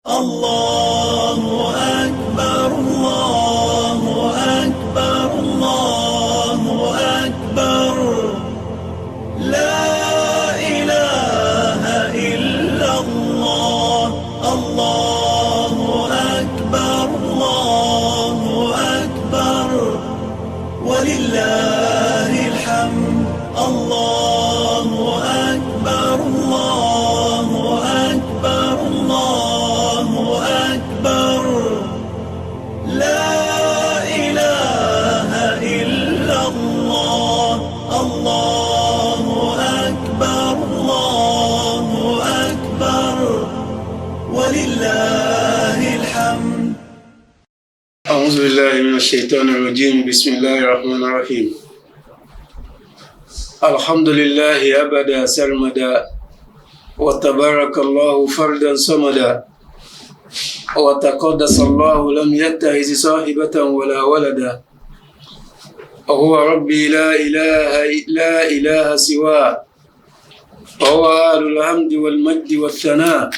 الله أكبر، الله أكبر، الله أكبر، لا إله إلا الله، الله أكبر، الله أكبر، ولله الحمد، الله أكبر، الله أكبر، الله أكبر، لا إله إلا الله، الله أكبر، الله أكبر، ولله الحمد. أعوذ بالله من الشيطان الرجيم. بسم الله الرحمن الرحيم. الحمد لله أبدا سرمدا، وتبارك الله فردا صمدا، وتقدس الله لم يتخذ صاحبة ولا ولدا، وهو ربي لا إله لا إله سواه، وهو أهل الحمد والمجد والثناء،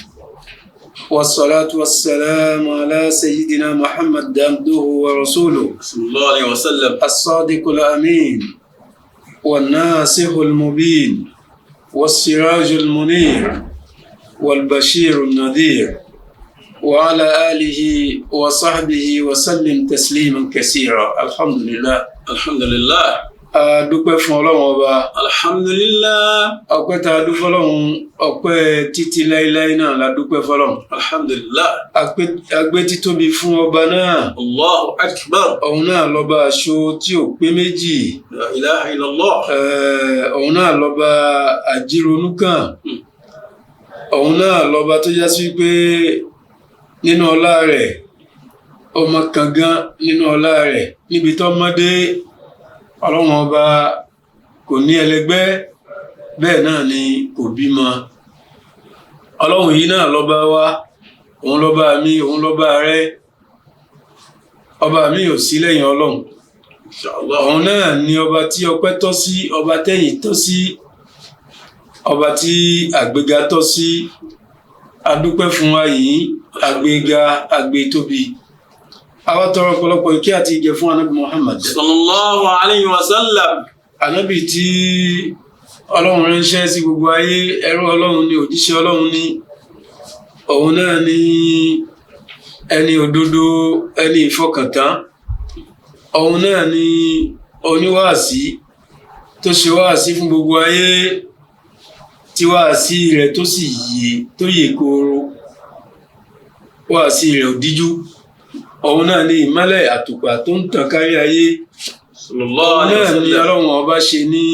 والصلاة والسلام على سيدنا محمد عبده ورسوله صلى الله عليه وسلم. الصادق الأمين والناصح المبين والسراج المنير والبشير النذير، وعلى آله وصحبه وسلم تسليما كثيرا. الحمد لله. الحمد لله. A dúpẹ́ fún Ọlọ́run Ọba. الحمد لله. Ọpẹ́ tá a dúpẹ́ fọ́lọ́run, ọpẹ́ títí láíláí náà la dúpẹ́ fọ́lọ́run. الحمد لله. A gbé títóbi fún ọba náà. الله أكبر. Òun náà lọ́ba aṣọ tí ò pé méjì. لا إله إلا الله. Òun náà lọ́ba àjíronú kàn. Òun náà lọ́ba tó já sí pé nínú ọlá rẹ̀, ọmọ kangan nínú ọlá rẹ̀ níbi tó mọ́dé, Ọlọ́run Ọba kò ní ẹlẹgbẹ́, bẹ́ẹ̀ náà ni kò bímọ. Ọlọ́run yìí náà lọ́ba wa, òun lọ́ba mi, òun lọ́ba rẹ. Ọba mi ò sí lẹ́yìn Ọlọ́run. إن شاء الله. Òun náà ni ọba tí ọpẹ́ tọ́ sí, ọba tẹ̀yìn tọ́ sí, ọba tí àgbéga tọ́ sí. Adúpẹ́ fún wa yìí, àgbéga, àgbétóbi. Àwa tọrọ ọ̀pọ̀lọpọ̀ ìkẹ́ àti ìgẹ̀ fún Anábì Muhammad. صلى الله عليه وسلم. Anábì tí Ọlọ́run ránṣẹ́ sí gbogbo ayé, ẹrú Ọlọ́run ni, òjíṣẹ́ Ọlọ́run ni. Òun náà ni ẹni òdodo, ẹni ìfọkàntán. Òun náà ni oníwàásí tó ṣe wáàsí fún gbogbo ayé, tí wáàsí rẹ̀ tó sì yè, tó yè kooro, wáàsí rẹ̀ ò díjú. Òun náà ni ìmọ́lẹ̀ àtùpà tó ń tàn kárí ayé. صلى الله Òun عليه náà ni وسلم. Ọlọ́run Ọba ṣe ní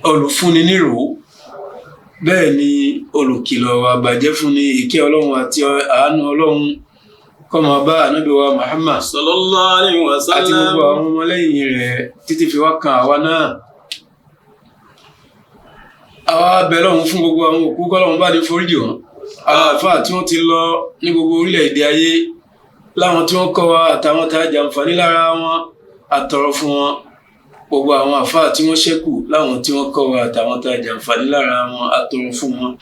olùfúnni nírò, bẹ́ẹ̀ ni olùkìlọ̀ àbàjẹ́ fúnni. Ìkẹ́ Ọlọ́run àti àánú Ọlọ́run kó máa bá Ànábì wa Muhammad صلى الله عليه àti gbogbo وسلم. àwọn ọmọlẹ́yìn rẹ̀ títí fi wá kan àwa náà. Àwa bẹ̀ Lọ́hun fún gbogbo àwọn òkú, kọ́lọ́hun bá ní foríjì wọn. Àwọn àfáà tí wọ́n ti lọ ní gbogbo orílẹ̀-èdè ayé, láwọn tí wọ́n kọ́ wa àtàwọn tá a jàǹfààní lára wọn, àtọrọ fún wọn. Gbogbo àwọn àfáà tí wọ́n ṣẹ́kù, láwọn tí wọ́n kọ́ wa àtàwọn tá a jàǹfààní lára wọn, àtọrọ fún wọn.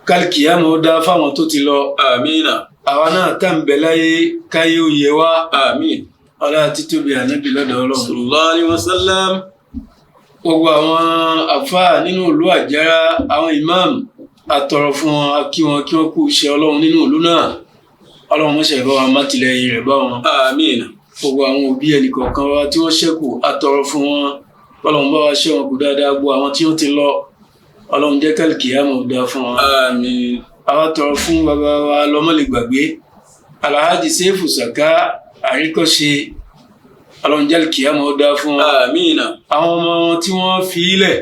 Kálíkìyàmọ́ dá fáwọn tó ti lọ. آمين. Àwa náà tá ń bẹ láyé, káyé ó yẹ wá. آمين. Ọlá títóbi Ànábì lọ́dọ̀ Ọlọ́run. صلى الله عليه وسلم. Gbogbo àwọn àfáà nínú ìlú Àjàrà, àwọn imam, àtọrọ fún wọn, a kí wọn, kí wọn kú iṣẹ́ Ọlọ́run nínú ìlú náà. Ọlọ́run mọ́ṣẹ́ bá wa mátìlẹ́yìn rẹ̀ bá wọn. آمين. Gbogbo àwọn òbí ẹnìkọ̀ọ̀kan wa tí wọ́n ṣẹ́kù, àtọrọ fún wọn, Ọlọ́run bá wa ṣẹ́ wọn kù dáadáa. Gbogbo àwọn tí wọ́n ti lọ, Ọlọ́run jẹ́ kálíkìyàmọ̀ dáa fún wọn. آمين. Àwa tọrọ fún bàbá wa lọ́mọ́lẹ̀ gbàgbé, Alhaji Sefu Saka Àríkọ́ṣe, Ọlọ́run jẹ́ kálíkìyàmọ̀ dáa fún wọn. آمين. Àwọn ọmọ wọn tí wọ́n fi ilẹ̀,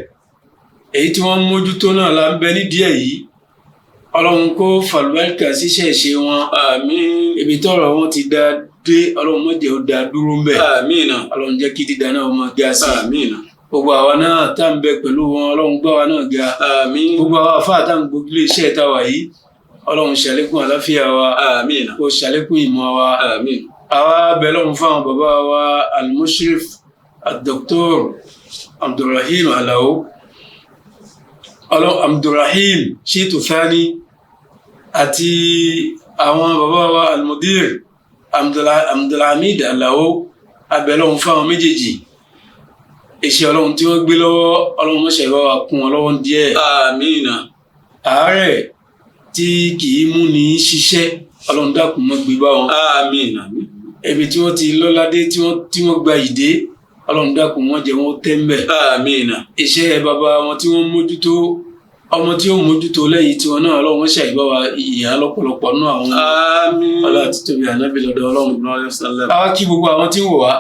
èyí tí wọ́n mójútó náà la ń bẹ nídìí ẹ̀ yìí, Ọlọ́run kó fàlùbáríkà síṣẹ́ ìṣe wọn. آمين. Ibi tọ́rọ̀ wọn ti dá dé, Ọlọ́run má jẹ́ ó dá dúró ń bẹ̀. آمين. Ọlọ́run jẹ́ kí dídá náà máa ga sí i. آمين. Gbogbo àwa náà tá ń bẹ pẹ̀lú wọn, Ọlọ́run gbá wa náà ga. آمين. Gbogbo àwa àfáà tá ń gbogbo ilé iṣẹ́ táwa yìí, Ọlọ́run ṣàlékún àlàáfíà wa. آمين. Kó ṣàlékún ìmọ̀ wa. آمين. Àwa bẹ̀ Lọ́hun fáwọn bàbá wa Al-Mushrif Al-Doctor Abdulrahim Alao, Ọlọ́run Abdulrahim Shitu Thani. Àti àwọn bàbá wa Almudir Abdulhamid Alao, abẹ́lọ́hún fáwọn méjèèjì. Iṣẹ́ Ọlọ́run tí wọ́n gbé lọ́wọ́, Ọlọ́run mọ̀ṣẹ́ bá wa kún wọn lọ́wọ́ díẹ̀. Àmín. Àárẹ̀ tí kì í mú ní ṣiṣẹ́, Ọlọ́run dákun mọ́ gbé bá wọn. Àmín. Ibi tí wọ́n ti lọ́ládé, tí wọ́n gba ìdé, Ọlọ́run dákun wọ́n jẹ́ wọ́n tẹ́ ń bẹ̀. Àmín. Iṣẹ́ bàbá wọn tí wọ́n mójútó, ọmọ tí ó mójútó lẹ́yìn tiwọn náà, Ọlọ́run wọ́n ṣàìbá wa ìyá lọ́pọ̀lọpọ̀ nínú àwọn. Àmín. Ọlá àti tóbi ànábì lọ́dọ̀ Ọlọ́run. Sallallahu alaihi wasallam. Àwa kí gbogbo àwọn tí ń wò wá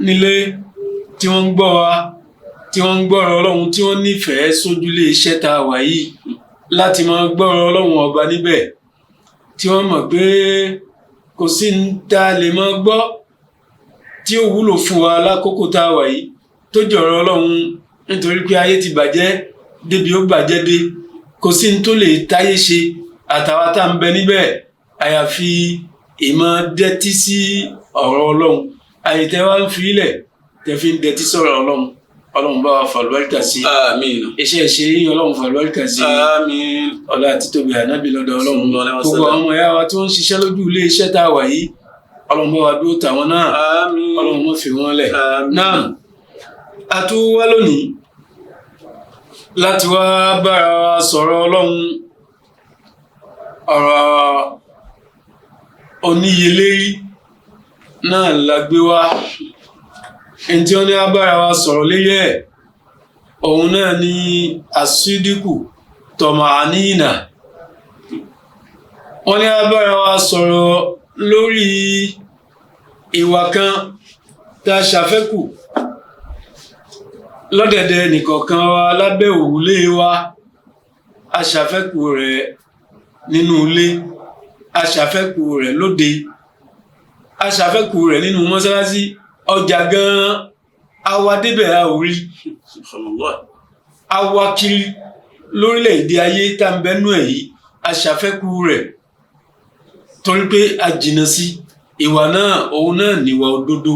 nílé, tí wọ́n ń gbọ́ wa, tí wọ́n ń gbọ́rọ̀ Ọlọ́run, tí wọ́n nífẹ̀ẹ́ sójúlé iṣẹ́ tá a wà yìí láti máa gbọ́rọ̀ Ọlọ́run ọba níbẹ̀, tí wọ́n mọ̀ pé kò sí ní tá a lè máa gbọ́ tí ó wúlò fún wa lákòókò tá a wà yìí tó jọ̀rọ̀ Ọlọ́run, nítorí pé ayé ti bàjẹ́ débi ó bàjẹ́ dé. Kò sí ní tó lè táyé ṣe àtàwa tá à ń bẹ níbẹ̀ àyàfi ìmọ̀ dẹ́tí sí ọ̀rọ̀ Ọlọ́run. Àyè tẹ́ wá ń fi ilẹ̀ tẹ́ fi ń dẹ́tí sọ̀rọ̀ Ọlọ́run, Ọlọ́run bá wa fàlùbáríkà sí. Àmín. Iṣẹ́ ìṣe yín, Ọlọ́run fàlùbáríkà sí. Àmín. Ọlá àti tóbi ànábì lọ́dọ̀ Ọlọ́run. Sallallahu alaihi Gbogbo wasallam. àwọn ọmọ ìyá wa tí wọ́n ń ṣiṣẹ́ lójú ilé iṣẹ́ tá a wà yìí, Ọlọ́run bá wa dúró tàwọn náà. Àmín. Ọlọ́run má fi wọ́n lẹ̀. Àmín. Náà a tún wá lónìí láti wá bára wa sọ̀rọ̀ Ọlọ́run, ọ̀rọ̀ oníyelérí náà la gbé wá. Ẹni tí wọ́n ní á bára wa sọ̀rọ̀ lérí ẹ̀, òun náà ni àsídìkù tọ̀mọ̀ánìnà. Wọ́n ní á bára wa sọ̀rọ̀ lórí ìwà kan tá a ṣàfẹ́kù lọ́dẹ̀dẹ̀ nìkọ̀ọ̀kan wa lábẹ́ òrùlé wa. A ṣàfẹ́kù rẹ̀ nínú ilé, a ṣàfẹ́kù rẹ̀ lóde, a ṣàfẹ́kù rẹ̀ nínú mọ́sálásí, ọjà gan-an àwa débẹ̀ a ò rí. Subhanallah. Àwa kiri lórílẹ̀‐èdè ayé tá ń bẹ́nu ẹ̀ yìí, a ṣàfẹ́kù rẹ̀ torí pé a jìnnà sí ìwà náà. Òun náà níwà òdodo.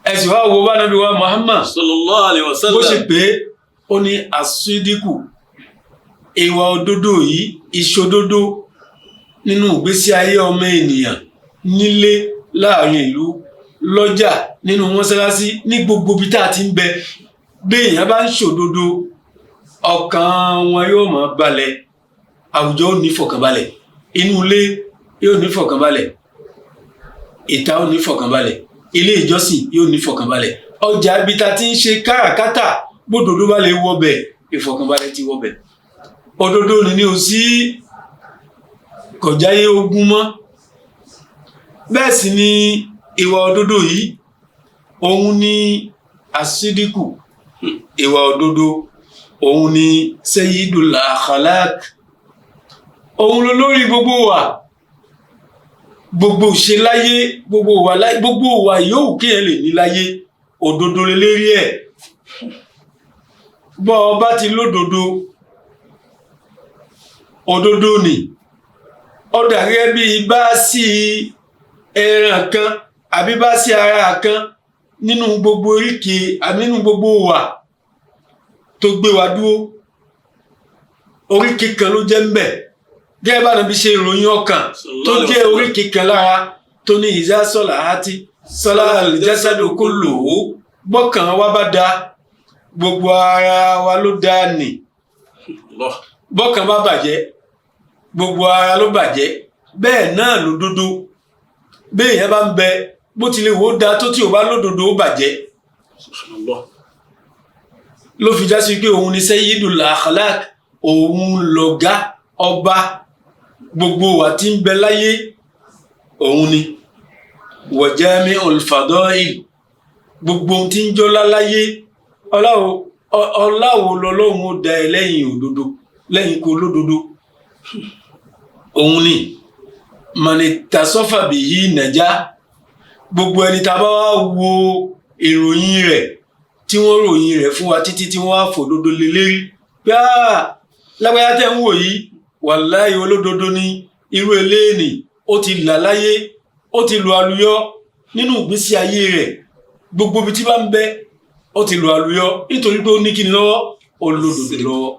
Ẹ sì wá wo bá nàbí wa Muhammad Sallallahu alaihi wasallam. bó ṣe pé ó ní àsídìkù, ìwà òdodo yìí, ìṣòdodo nínú ìgbésí ayé ọmọ ènìyàn nílé, láàrin ìlú, lọ́jà, nínú mọ́sálásí, ní gbogbo ibi tá a ti ń bẹ. Bí èèyàn bá ń ṣòdodo, ọkàn wọn yóò máa balẹ̀, àwùjọ ò ní fọkànbalẹ̀, inú ilé yóò ní fọkànbalẹ̀, ìta ò ní fọkànbalẹ̀, ilé ìjọsìn yóò ní fọkànbalẹ̀, ọjà ibi tá a ti ń ṣe káràkátà, bódodo bá lè wọbẹ̀, ìfọkànbalẹ̀ ti wọbẹ̀. Òdodo ni ní o sí kọjáyé ogun mọ́. Bẹ́ẹ̀ sì ni ìwà òdodo yìí, òun ni àsídìkù, ìwà òdodo, òun ni sayyidul akhlaq, òun ló lórí gbogbo wa, gbogbo ṣe láyé, gbogbo wa láyé, gbogbo wa yóò kéèyàn lè ní láyé, òdodo lérí ẹ̀. Bọ́ ọ bá ti lódodo, òdodo ni ó dà gẹ́gẹ́ bí bá sí ẹran kan àbí bá sí ara kan nínú gbogbo oríkèé àbí nínú gbogbo wa tó gbé wa dúró. Oríkèé kan ló jẹ́ ń bẹ̀, gẹ́gẹ́ bá nàbí ṣe ìròyìn ọkàn tó jẹ́ oríkèé kan lára, tó ní ìzá sọ̀là àti sọlá àlùjásádò kó lò ó. Bọ́kàn wa bá da, gbogbo ara wa ló dá nì. Allah. Bọ́kàn bá bàjẹ́, gbogbo ara ló bàjẹ́. Bẹ́ẹ̀ náà lódodo, béèyàn bá ń bẹ, bó tilẹ̀ wò ó da tó, tí ò bá lódodo, ó bàjẹ́. Subhanallah. Ló fi já sí pé òun ni sayyidul akhlaq, òun lọ̀gá ọba gbogbo wa tí ń bẹ láyé, òun ni wa jami'ul fadail, gbogbo ohun tí ń jọlá láyé. Ọláwo lọlọ́run ó da ẹ lẹ́yìn òdodo, lẹ́yìn kó lódodo? Òun ni mọ̀nìtàsọ́fà bìyí nàjà. Gbogbo ẹni tá a bá wá wo ìròyìn rẹ̀ tí wọ́n ròyìn rẹ̀ fún wa títí tí wọ́n á fòdodo lé lérí pé lágbájá tẹ́ ń wò yìí, wàláhì olódodo ni, irú eléèní ó ti là láyé, ó ti lu àlùyọ nínú ìgbésí ayé rẹ̀, gbogbo ibi tí bá ń bẹ ó ti lu àlùyọ, nítorí pé ó ní kíni lọ́wọ́? Olódodo lọ́wọ́.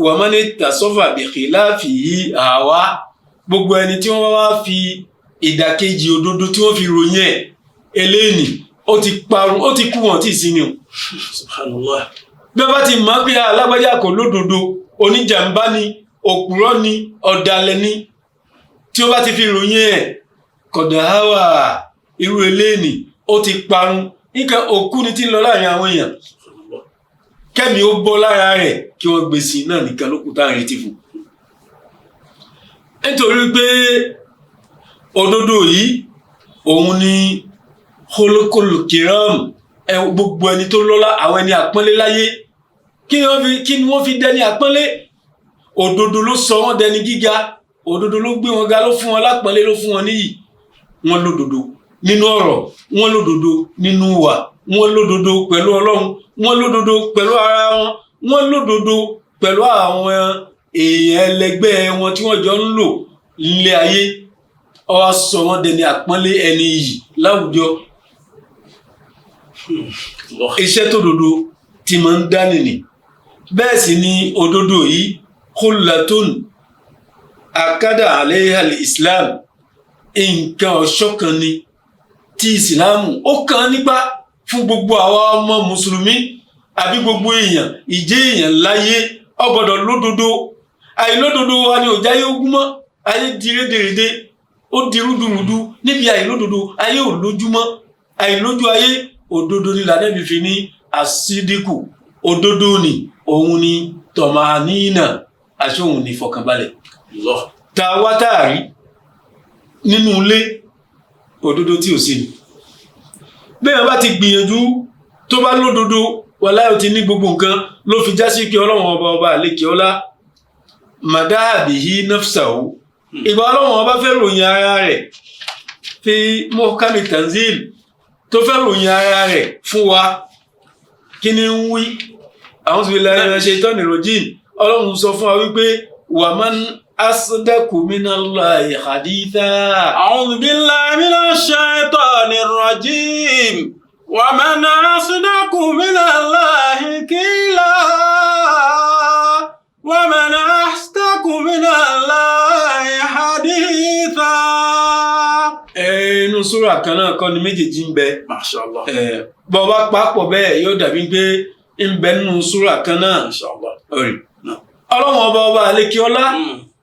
Wàmánì tasọ́fà bìkìláàfì yìí àwa, gbogbo ẹni tí wọ́n bá wá fi ìdàkejì òdodo tí wọ́n fi ròyìn ẹ̀ eléyìí, ó ti parun, ó ti kú, wọn tí ì sí ni o. Subhanallah. Bí wọ́n bá ti mọ̀ pé alágbájá kò lódodo, oníjàmbá ni, òpùrọ́ ni, ọ̀dàlẹ̀ ni, tí wọ́n bá ti fi ròyìn ẹ̀ kọ̀dà háwà, irú eléyìí ó ti parun, nǹkan òkú ni ti ń lọ láàrin àwọn èèyàn. Subhanallah. Kẹ́mi ó bọ́ lára rẹ̀ kí wọ́n gbé sí náà nìkan ló kù tá à ń retí fún. Nítorí pé òdodo yìí òun ni holokolo kiram, ẹ gbogbo ẹni tó lọ́lá, àwọn ẹni àpọ́nlé láyé, kí ni wọ́n fi dẹni àpọ́nlé? Òdodo ló sọ wọ́n dẹni gíga, òdodo ló gbé wọn ga, ló fún wọn lápọ́nlé, ló fún wọn níyì. Wọ́n lódodo nínú ọ̀rọ̀, wọ́n lódodo nínú ìwà, wọ́n lódodo pẹ̀lú Ọlọ́run, wọ́n lódodo pẹ̀lú ara wọn, wọ́n lódodo pẹ̀lú àwọn èèyàn ẹlẹgbẹ́ wọn tí wọ́n jọ ń lò nílé ayé. Ó wá sọ wọ́n dẹni àpọ́nlé, ẹni iyì láwùjọ. Allah. Iṣẹ́ tó dodo tí máa ń dá nìní. Bẹ́ẹ̀ sì ni òdodo yìí, khullatun akada alayha islam, nǹkan ọ̀ṣọ́ kan ni tí ìsìláàmù ó kàn án nípa fún gbogbo àwa ọmọ mùsùlùmí àbí gbogbo èèyàn. Ìjẹ́ èèyàn láyé, ó gbọ́dọ̀ lódodo. Àìlódodo wa ni òjá yóò gún mọ́ ayé di rédèrèdè, ó di rúdurùdu níbi àìlódodo. Ayé ò lójúmọ́, àìlójú ayé. Òdodo ni lànàbí fi ní àsídìkù, òdodo ni òun ni tọ̀mánínà, àti òun ni ìfọ̀kànbalẹ̀. Allah. Tá a wá tá a rí nínú ilé, òdodo tí ò sí ni. Bẹ́ẹ̀ bá ti gbìyànjú tó bá lódodo, wàláhì, ó ti ní gbogbo nǹkan. Ló fi já sí pé Ọlọ́run ọba, ọba àlekè ọlá, madaha bihi nafsahu, ìgbà Ọlọ́run ọba fẹ́ ròyìn ara rẹ̀ fi muhkami tanzil, tó fẹ́ ròyìn ara rẹ̀ fún wa, kí ni ń wí? A'udhu billahi minash shaitani rajim. Ọlọ́run sọ fún wa wípé wa man asdaqu minallahi haditha. أعوذ بالله من الشيطان الرجيم. ومن أصدق من الله قيلا. ومن أصدق من الله حديثا. Inú súrà kan náà kọ́ ni méjèèjì ń bẹ. ما شاء الله. Bọ́ bá papọ̀ bẹ́ẹ̀, yóò dàbí pé ń bẹ nínú súrà kan náà. ما شاء الله. Ọ̀rẹ́. Ọlọ́run ọba, ọba àlekí ọlá,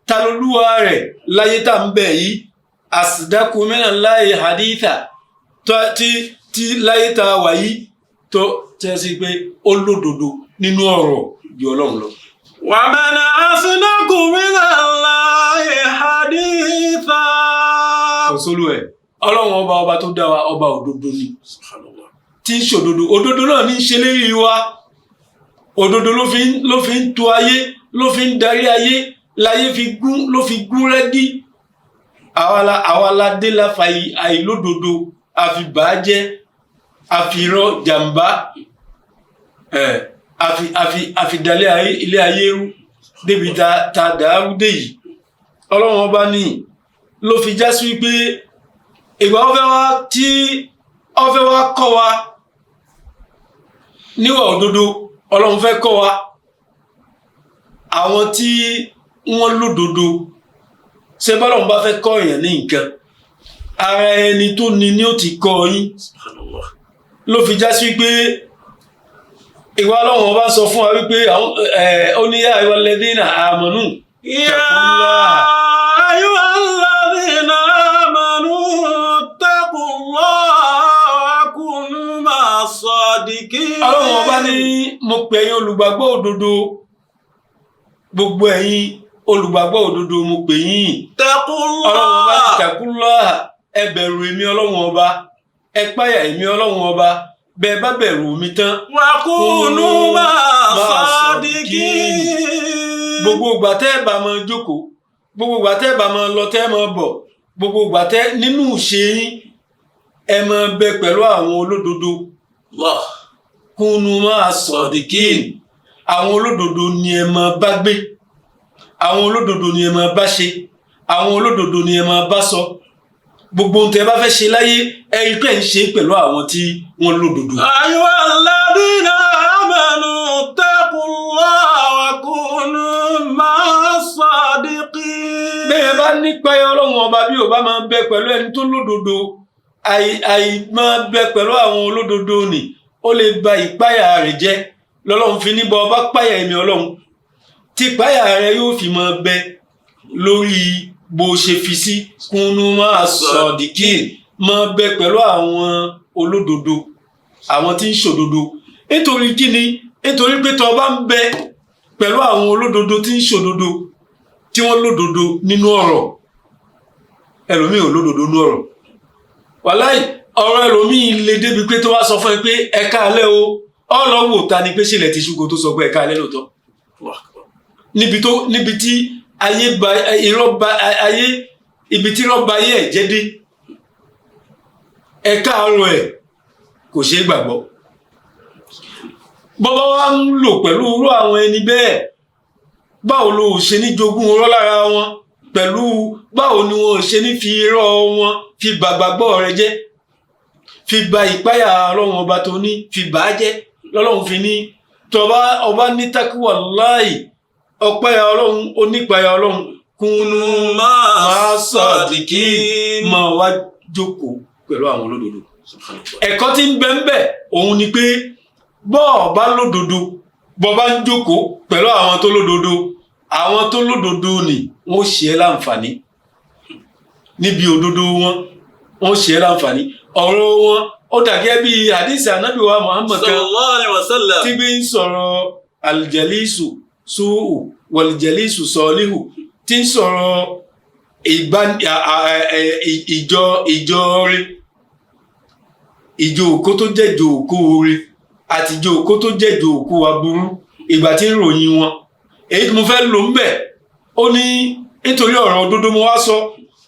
ta lolúwa rẹ̀ láyé tá ń bẹ̀ yìí? Asdaqu minallahi haditha, tí láyé tá a wà yìí tó tẹ́ sí pé ó lódodo nínú ọ̀rọ̀ ju Ọlọ́run lọ. ومن أصدق من الله حديثا. Kò sólú ẹ̀. Ọlọ́run ọba, ọba tó dá wa, ọba òdodo ni. سبحان الله. Tí ń ṣòdodo, òdodo náà ní í ṣe lérí wa. Òdodo ló fi ń to ayé, ló fi ń darí ayé, láyé fi gún, ló fi gún rẹ́gí. Àwa la dé la fa àìlódodo, àfi bàá jẹ́, àfi irọ́, jàǹbá ẹ̀, àfi dalẹ̀ ayé, ilé ayé rú débi ta dàrú dé yìí. Ọlọ́run ọba ní ló fi já sí wípé ìgbà ọfẹ́ wa tí ọfẹ́ wa kọ́ wa níwà òdodo, Ọlọ́run fẹ́ kọ́ wa àwọn tí wọ́n lódodo. Ṣé bọ́lọ́run bá fẹ́ kọ́ èèyàn ní nǹkan, ara ẹni tó ní ni ó ti kọ́ yín. سبحان الله. Ló fi já sí pé ìwà Ọlọ́run ọba sọ fún wa wípé ó ní يا أيها الذين آمنوا. يا أيها الذين آمنوا اتقوا الله وكونوا مع الصادقين. Ọlọ́run ọba ní mo pè ẹ̀yin olùgbàgbọ́ òdodo, gbogbo ẹ̀yin olùgbàgbọ́ òdodo, mo pè yín. اتقوا Ọlọ́run ọba ní الله. اتقوا الله, ẹ bẹ̀rù èmi Ọlọ́run ọba, ẹ páyà èmi Ọlọ́run ọba. Bẹ́ẹ̀ bá bẹ̀rù mi tán, وكونوا مع مع الصادقين. Gbogbo ìgbà tẹ́ ẹ bá máa jókòó, gbogbo ìgbà tẹ́ ẹ bá máa lọ, tẹ́ ẹ máa bọ̀, gbogbo ìgbà tẹ́ nínú ìṣe yín, ẹ máa bẹ pẹ̀lú àwọn olódodo. الله. كونوا مع الصادقين, àwọn olódodo ni ẹ máa bá gbé, àwọn olódodo ni ẹ máa bá ṣe, àwọn olódodo ni ẹ máa bá sọ. Gbogbo ohun tẹ́ bá fẹ́ ṣe láyé, ẹ rí pé ń ṣe pẹ̀lú àwọn tí wọ́n lódodo. أيها الذين آمنوا اتقوا الله وكونوا Bẹ́ẹ̀ bá nípayà Ọlọ́run ọba, bí ò bá máa bẹ pẹ̀lú ẹni tó lódodo, àì máa bẹ pẹ̀lú àwọn olódodo nì, ó lè ba ìpayà rẹ̀ jẹ́. Lọ́lọ́run fi níbọ̀ ọba páyà èmi Ọlọ́run, tí ìpayà rẹ̀ yóò fi máa bẹ lórí bó ṣe fi sí. Kúnú máa sọ̀dìkì, máa bẹ pẹ̀lú àwọn olódodo, àwọn tí ń ṣòdodo. Nítorí kíni? Nítorí pé tó bá ń bẹ pẹ̀lú àwọn olódodo tí ń ṣòdodo, tí wọ́n lódodo nínú ọ̀rọ̀. Ẹlòmíì ò lódodo nínú ọ̀rọ̀, wàláì. Ọ̀rọ̀ ẹlòmíì lè débi pé tó wá sọ fún ẹ pé ẹ káalẹ́ o, ọlọ́wọ́ ta ni pé sílẹ̀ ti ṣúgo tó sọ pé ẹ káalẹ́ lóòótọ́. Níbi tí ayé ba irọ́ ba ayé, ibi tí irọ́ ba ayé ẹ̀ jẹ́ dé, ẹ káàárọ̀ ẹ̀ kò ṣeé gbàgbọ́. Bọ́bá wa ń lò pẹ̀lú irú àwọn ẹni bẹ́ẹ̀, báwo ló ṣe ní jogún irọ́ lára wọn? Pẹ̀lú báwo ni wọn ṣe ní fi irọ́ wọn fi bàgbàgbọ́ rẹ jẹ́, fi ba ìpáyà Ọlọ́run ọba tó ní fi bà á jẹ́? Lọ́lọ́run fi ní tọba ọba ní takuwa láì ọpáyà Ọlọ́run, onípáyà Ọlọ́run, kúnú máa sọ̀dìkì, máa wá jókòó pẹ̀lú àwọn olódodo. Ẹ̀kọ́ tí ń bẹ ń bẹ òun ni pé bọ́ọ̀ bá lódodo, bọ́ bá ń jókòó pẹ̀lú àwọn tó lódodo, àwọn tó lódodo ni wọ́n ṣe é láǹfààní níbi òdodo wọn, wọ́n ṣe é láǹfààní ọ̀rọ̀ wọn. Ó dàgẹ́ bí hadisi Ànábì wa Muhammad kan Sallallahu alaihi wasallam. tí bí ń sọ̀rọ̀ aljalisu su'u waljalisu sọ̀líhù, tí ń sọ̀rọ̀ ìjọ rí, ìjọ òkó tó jẹ́ ìjọ òkó orí àti ìjọ òkó tó jẹ́ ìjọ òkó aburú. Ìgbà tí ń ròyìn wọn, èyí tí mo fẹ́ lò ń bẹ̀, ó ní nítorí ọ̀rọ̀ òdodo mo wá sọ.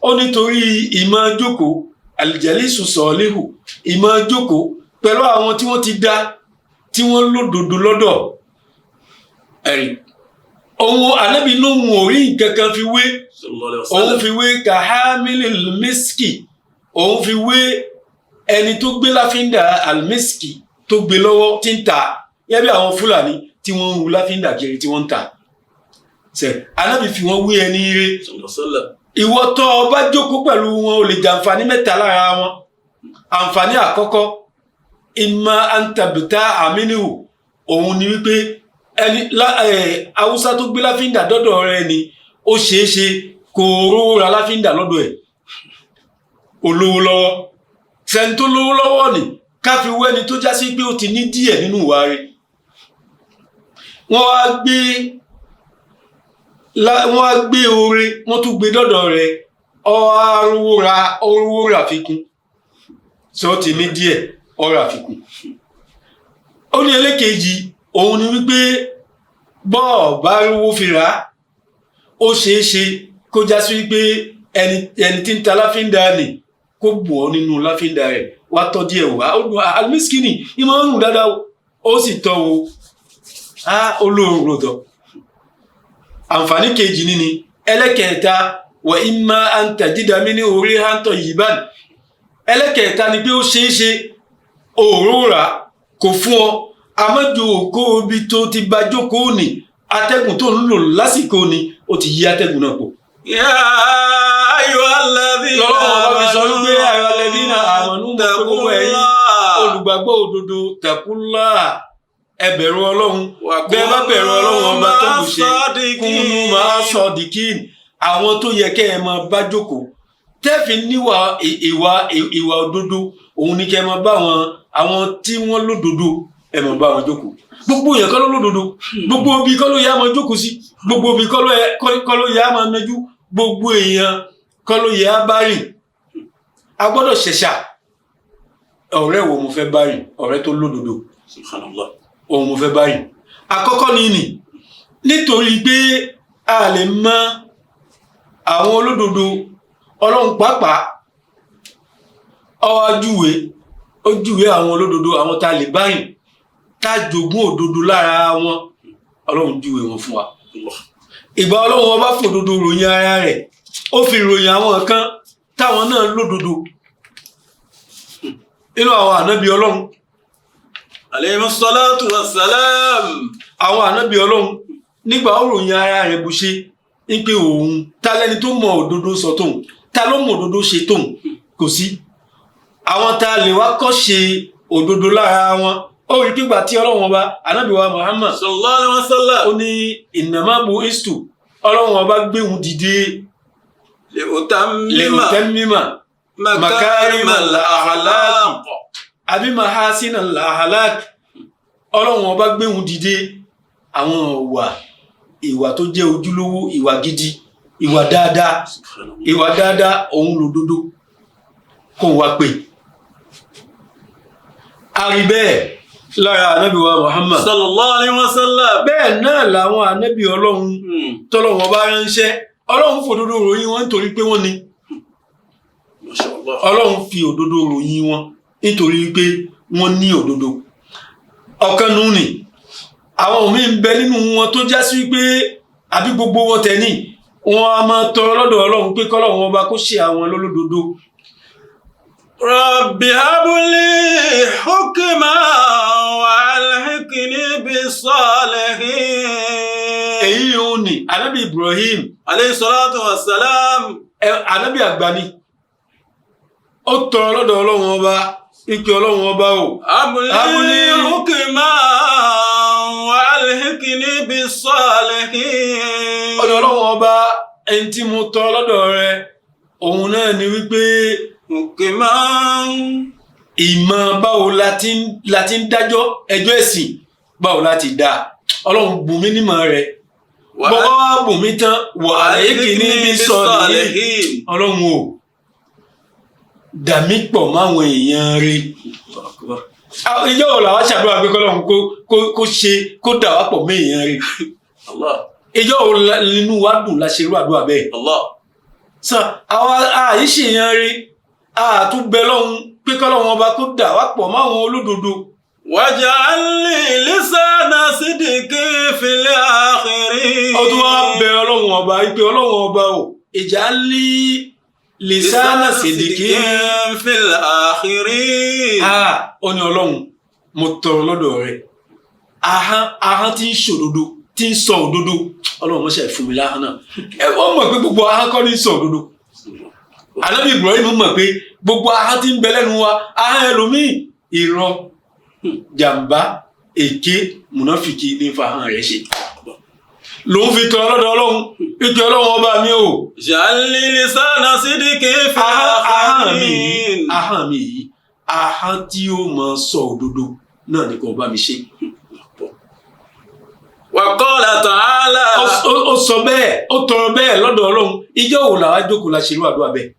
Ó nítorí ìmọ̀ jókòó aljalisu sọ̀líhù, ìmọ̀ jókòó pẹ̀lú àwọn tí wọ́n ti dá, tí wọ́n lódodo lọ́dọ̀ ẹ̀rí òun. Ànábì lóhun ò rí nǹkan kan fi wé Sallallahu alaihi òun wasallam. fi wé kahamili miski, òun fi wé ẹni tó gbé láfíńdà almiski tó gbé lọ́wọ́ tí ń tà, yẹ́ bí àwọn Fúlàní tí wọ́n ń ru láfíńdà kiri tí wọ́n ń tà ṣe. Ànábì fi wọ́n wé ẹni rí. Sallallahu alaihi wasallam. Ìwọ tó o bá jókòó pẹ̀lú wọn, o lè jàǹfààní mẹ́ta lára wọn. Àǹfààní àkọ́kọ́, ìmọ̀ antabita aminihu, òun ni wípé ẹni Haúsá tó gbé láfíńdà dọ́dọ̀ rẹ ni, ó ṣeé ṣe kó rówó ra láfíńdà lọ́dọ̀ ẹ̀, olówó lọ́wọ́. Sẹ́ni tó lówó lọ́wọ́ ni ká fi wẹ́ni tó já sí pé ó ti ní díẹ̀ nínú ìwà rẹ̀. Wọ́n wá gbé oore, wọ́n tún gbé dọ́dọ̀ rẹ̀, ọ̀rówó ra, ọ̀rówó rà fikún. Sọ ti ní díẹ̀, ọ̀rọ̀ àfikún. Ó ní ẹlẹ́kejì, òun ni wípé bọ́ọ̀ bá rówó fi rà á, ó ṣeé ṣe kó já sí wípé ẹni tí ń ta láfíńdà nì kó bù ọ́ nínú láfíńdà rẹ̀, wá tọ́ díẹ̀ wá. Ó dùn, alimiskini ìmọ̀ ń rùn dáadáa o. Ó sì tọ́ wo á, olóorun lóòótọ́. Àǹfààní kejì níní. Ẹlẹ́kẹ̀ẹ́ta, wà imma an tajida min orí hántọ̀ yìí báyìí. Ẹlẹ́kẹ̀ẹ́ta ni pé ó ṣeé ṣe òórùn rà kò fún ọ, àmọ́jò kó ibi tó ti bá jókòó ní, atẹ́gùn tó ń lò lásìkò ni, ó ti yí atẹ́gùn náà pọ̀. يا أيها الذين Lọ́wọ́ ọba fi sọ wípé أيها الذين آمنوا, mọ̀ pé gbogbo ẹ̀yin olùgbàgbọ́ òdodo, tẹ̀kúnlá, ẹ bẹ̀rù Ọlọ́run. Bẹ́ẹ̀ bá bẹ̀rù Ọlọ́run ọba tó kù ṣe, kúnú máa sọ dìkín, àwọn tó yẹ kẹ́ ẹ máa bá jókòó tẹ́ẹ̀fì níwà ìwà òdodo, òun ni kẹ́ ẹ máa bá wọn, àwọn tí wọ́n lódodo, ẹ máa bá wọn jókòó. Gbogbo èèyàn kọ́ ló lódodo, gbogbo ibi kọ́ ló yẹ á máa jókòó sí, gbogbo ibi kọ́ ló yẹ á máa mẹjú, gbogbo èèyàn kọ́ ló yẹ á bá rìn. A gbọ́dọ̀ ṣẹ̀ṣà ọ̀rẹ́ wo mo fẹ́ bá rìn, ọ̀rẹ́ tó lódodo. Subhanallah. Òun mo fẹ́ bá rìn. Àkọ́kọ́ ni nítorí pé a lè mọ àwọn olódodo. Ọlọ́run pàápàá ó wá júwe, ó júwe àwọn olódodo, àwọn tá a lè bá rìn, tá a jogún òdodo lára wọn. Ọlọ́run júwe wọn fún wa. Allah. Ìgbà Ọlọ́run ọba fòdodo ròyìn ara rẹ̀, ó fi ròyìn àwọn kan táwọn náà lódodo nínú àwọn ànábì Ọlọ́run. Alayhi salatu wassalam. Àwọn ànábì Ọlọ́run, nígbà ó ròyìn ara rẹ̀ bó ṣe Ń pé òun ta lẹni tó mọ òdodo sọ tóun, ta ló mọ òdodo ṣe tóun? Kò sí. Àwọn tá a lè wá kọ́ ṣe òdodo lára wọn, ó rí pípa tí Ọlọ́run Ọba, Ànábì wa Muhammad, Sallallahu alaihi wasallam. Ó ní innama bu'istu, Ọlọ́run Ọba gbéhùn dìde Li utammima lè makarimal akhlaq. Àbí mahasina al-akhlaq. Ọlọ́run Ọba gbéhùn dìde, àwọn ìwà, ìwà tó jẹ́ ojúlówó, ìwà gidi, ìwà dáadáa. Subhanallah. Ìwà dáadáa, òun lòdodo kó wá pé a rí bẹ́ẹ̀ lára Ànábì wa Muhammad, Sallallahu alaihi wasallam. Bẹ́ẹ̀ náà làwọn ànábì Ọlọ́run tọ́lọ́run Ọba ránṣẹ́. Ọlọ́run fòdodo ròyìn wọn nítorí pé wọ́n ní Masha Allah. Ọlọ́run fi òdodo ròyìn wọn nítorí pé wọ́n ní òdodo. Ọ̀kan nù ní àwọn míì ń bẹ nínú wọn tó já sí wípé, àbí gbogbo wọn tẹ̀ ní, wọn a máa tọrọ lọ́dọ̀ Ọlọ́run pé kọ́lọ́run Ọba kó ṣe àwọn lólódodo. Rabbi habli hukma wa alhiqni bis-salihin. Èyí òun ni Ànábì Ibrahim, Alayhi salatu wa salam. Ànábì àgbà ni. Ó tọrọ lọ́dọ̀ Ọlọ́run Ọba ìpè, Ọlọ́run Ọba o, Habli Habli hukma wa alhiqni bis-salihin. Ọ̀dọ̀ Ọlọ́run Ọba, ẹni tí mo tọrọ lọ́dọ̀ rẹ, òun náà ni wípé Hukma. Ìmọ̀ báwo la ti ń dájọ́ ẹjọ́ ẹ̀sìn, báwo la ti dá, Ọlọ́run bùn mí nímọ̀ rẹ̀. Bọ́bá wá bùn mí tán, wà alhiqni bis-salihin. Ọlọ́run o, dà mí pọ̀ máwọn èèyàn rẹ̀. Ìjọ wo làwọn ṣàdúrà pé kọ́lọ́run kó ṣe kó dà wá pọ̀ mọ́ èèyàn rẹ̀? Allah. Ìjọ wo nínú wa dùn la ṣe irú àdúrà bẹ́ẹ̀? Allah. Sàn àwa àyíṣe èèyàn rẹ̀, àtúbẹ̀ lọ́hún pé kọ́lọ́run Ọba kó dà wá pọ̀ máwọn olódodo. Waj'al li lisana sidqin fil akhirin. Ó tún wá bẹ Ọlọ́run Ọba wípé, Ọlọ́run Ọba o, ij'al li lisana sidqin fil akhirin. Ah, ó ní Ọlọ́run, mo tọrọ lọ́dọ̀ rẹ̀ ahọ́n tí ń ṣòdodo, tí ń sọ òdodo. Ọlọ́run mọ́ṣẹ́ fún mi láhọ́n náà. Ẹ wọ́n mọ̀ pé gbogbo ahọ́n kọ́ ní sọ òdodo. Ànábì Ibrahim mọ̀ pé gbogbo ahọ́n tí ń bẹ lẹ́nu wa, ahọ́n ẹlòmíì, irọ́, jàǹbá, èké, mùnáfìkì ní fa ahọ́n rẹ̀ ṣe. Lòun fi tọrọ lọ́dọ̀ Ọlọ́run ìpè, Ọlọ́run Ọba mi o, Ij'al li lisana sidqin fil ahọ́n mi yìí, akhirin. Ahọ́n mi yìí, ahọ́n tí ó máa sọ òdodo náà ni kò bá mi ṣe. Wa qala ta'ala. Ó sọ bẹ́ẹ̀, ó tọrọ bẹ́ẹ̀ lọ́dọ̀ Ọlọ́run. Ìjọ wo làwa jókòó la ṣerú àdúrà bẹ́ẹ̀?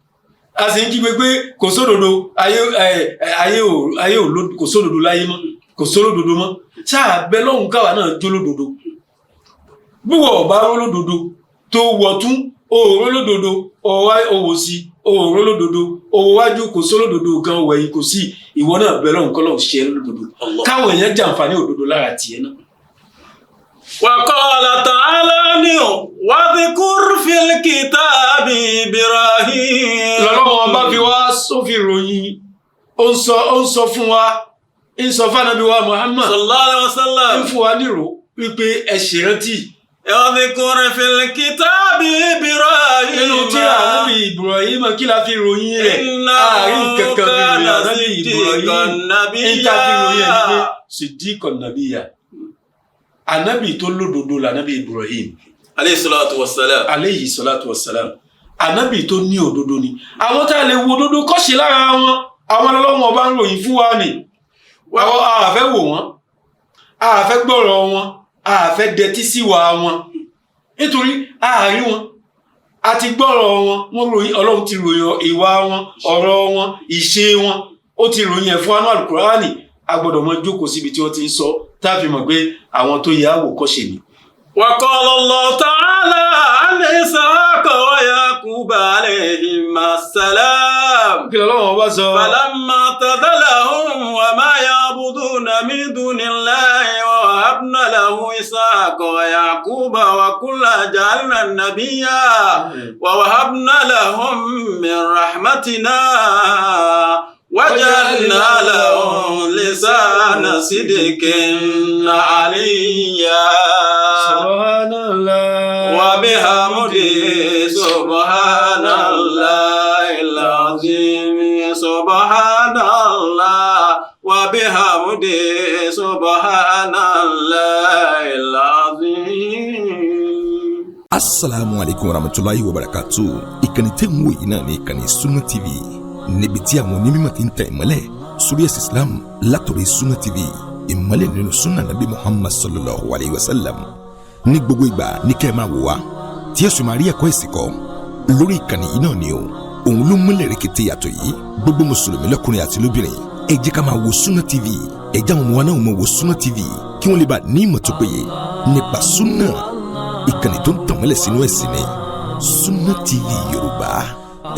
A sì ń kígbe pé kò sódodo ayé, ẹ, ẹ, ayé ò ayé ò kò sódodo láyé mọ́, kò sólódodo mọ́. Sáà bẹ lọ́hùn káwa náà jólódodo. Búwọ̀ ọ̀bá rólódodo tó wọ̀tún, òòró lódodo, ọwá òwò sí òòró lódodo, òwò wájú kò sólódodo gan, òwò ẹ̀yìn kò sí. Ìwọ náà bẹ lọ́hùn kọ́lọ́hùn ṣe é lódodo, Allah. káwọn èèyàn jàǹfààní òdodo lára tiẹ̀ náà. Wa qala ta'ala ni wadhkur fil kitabi Ibrahim. Lọ́lọ́wọ́n bá fi wá sófin ròyìn, ó ń sọ fún wa, ń sọ fánàbí wa Muhammad, Sallallahu alaihi wasallam. ń fún wa nírò wípé ẹ ṣèrántí Wadhkur fil kitabi Ibrahim. nínú tírà Ànábì Ibrahim. Kí la fi ròyìn rẹ̀? Àárín kankan fi ròyìn Ànábì Ibrahim. Ń ta fi ròyìn ẹ̀ ní pé siddiqan nabiyya, Ànábì tó lódodo lànábì Ibrahim, Alayhi salatu wassalam. Aleyhi salatu wassalam. Ànábì tó ní òdodo ni. Àwọn tá a lè wo òdodo kọ́ṣe lára wọn, àwọn ọlọ́wọ́n Ọba ń ròyìn fún wa ni. Àwọn àfẹ́ wò wọ́n, àfẹ́ gbọ́rọ̀ wọn, àfẹ́ dẹtí sí wa wọn, nítorí àárín wọn a ti gbọ́rọ̀ wọn. Wọ́n ròyìn, Ọlọ́run ti ròyìn ìwà wọn, ọ̀rọ̀ wọn, ìṣe wọn, ó ti ròyìn ẹ̀ fún anú Àlùkùránì. A gbọ́dọ̀ mọ jókòó síbi tí wọ́n ti ń sọ, tá a fi mọ̀ pé àwọn tó yẹ àwòkọ́ṣe ni. وقال الله تعالى عن إسحاق ويعقوب عليهما السلام. Kí lọ́wọ́ bá sọ? فلما اعتزلهم وما يعبدون من دون الله ووهبنا له إسحاق ويعقوب وكلا جعلنا نبيا ووهبنا لهم من رحمتنا وجعلنا لهم لسان صدق عليا. Subhanallah. وبحمده. سبحان الله العظيم سبحان الله وبحمده سبحان الله العظيم. Asalaamu aleykum warahmatulahi wabarakatu. Ìkànnì tẹ́ ń wò yìí náà ní ìkànnì Sunna TV, níbi tí àwọn onímọ̀ ti ń tẹ̀ ìmọ́lẹ̀ sórí ẹ̀sìn Islam látọ̀rọ̀. Sunna TV, ìmọ́lẹ̀ nínú sunna Nabi Muhammad sallallahu alayhi wa sallam. Ní gbogbo ìgbà ní kẹ́ ẹ máa wò wá, tí ẹ sì máa rí ẹ̀kọ́ ẹ̀sìn kọ́ lórí ìkànnì yìí náà ni o. Òun ló múlẹ̀ rẹ̀kẹ̀tẹ̀ yàtọ̀ yìí. Gbogbo mùsùlùmí lọ́kùnrin àti lóbìnrin, ẹ jẹ́ ká máa wo Sunna TV. Ẹ jẹ́ àwọn ọmọ wa náà máa wo Sunna TV, kí wọ́n lè bá ní ìmọ̀ tó péye nípa sunna. Ìkànnì tó ń tàn mọ́lẹ̀ sínú ẹ̀sìn ni Sunna TV Yorùbá.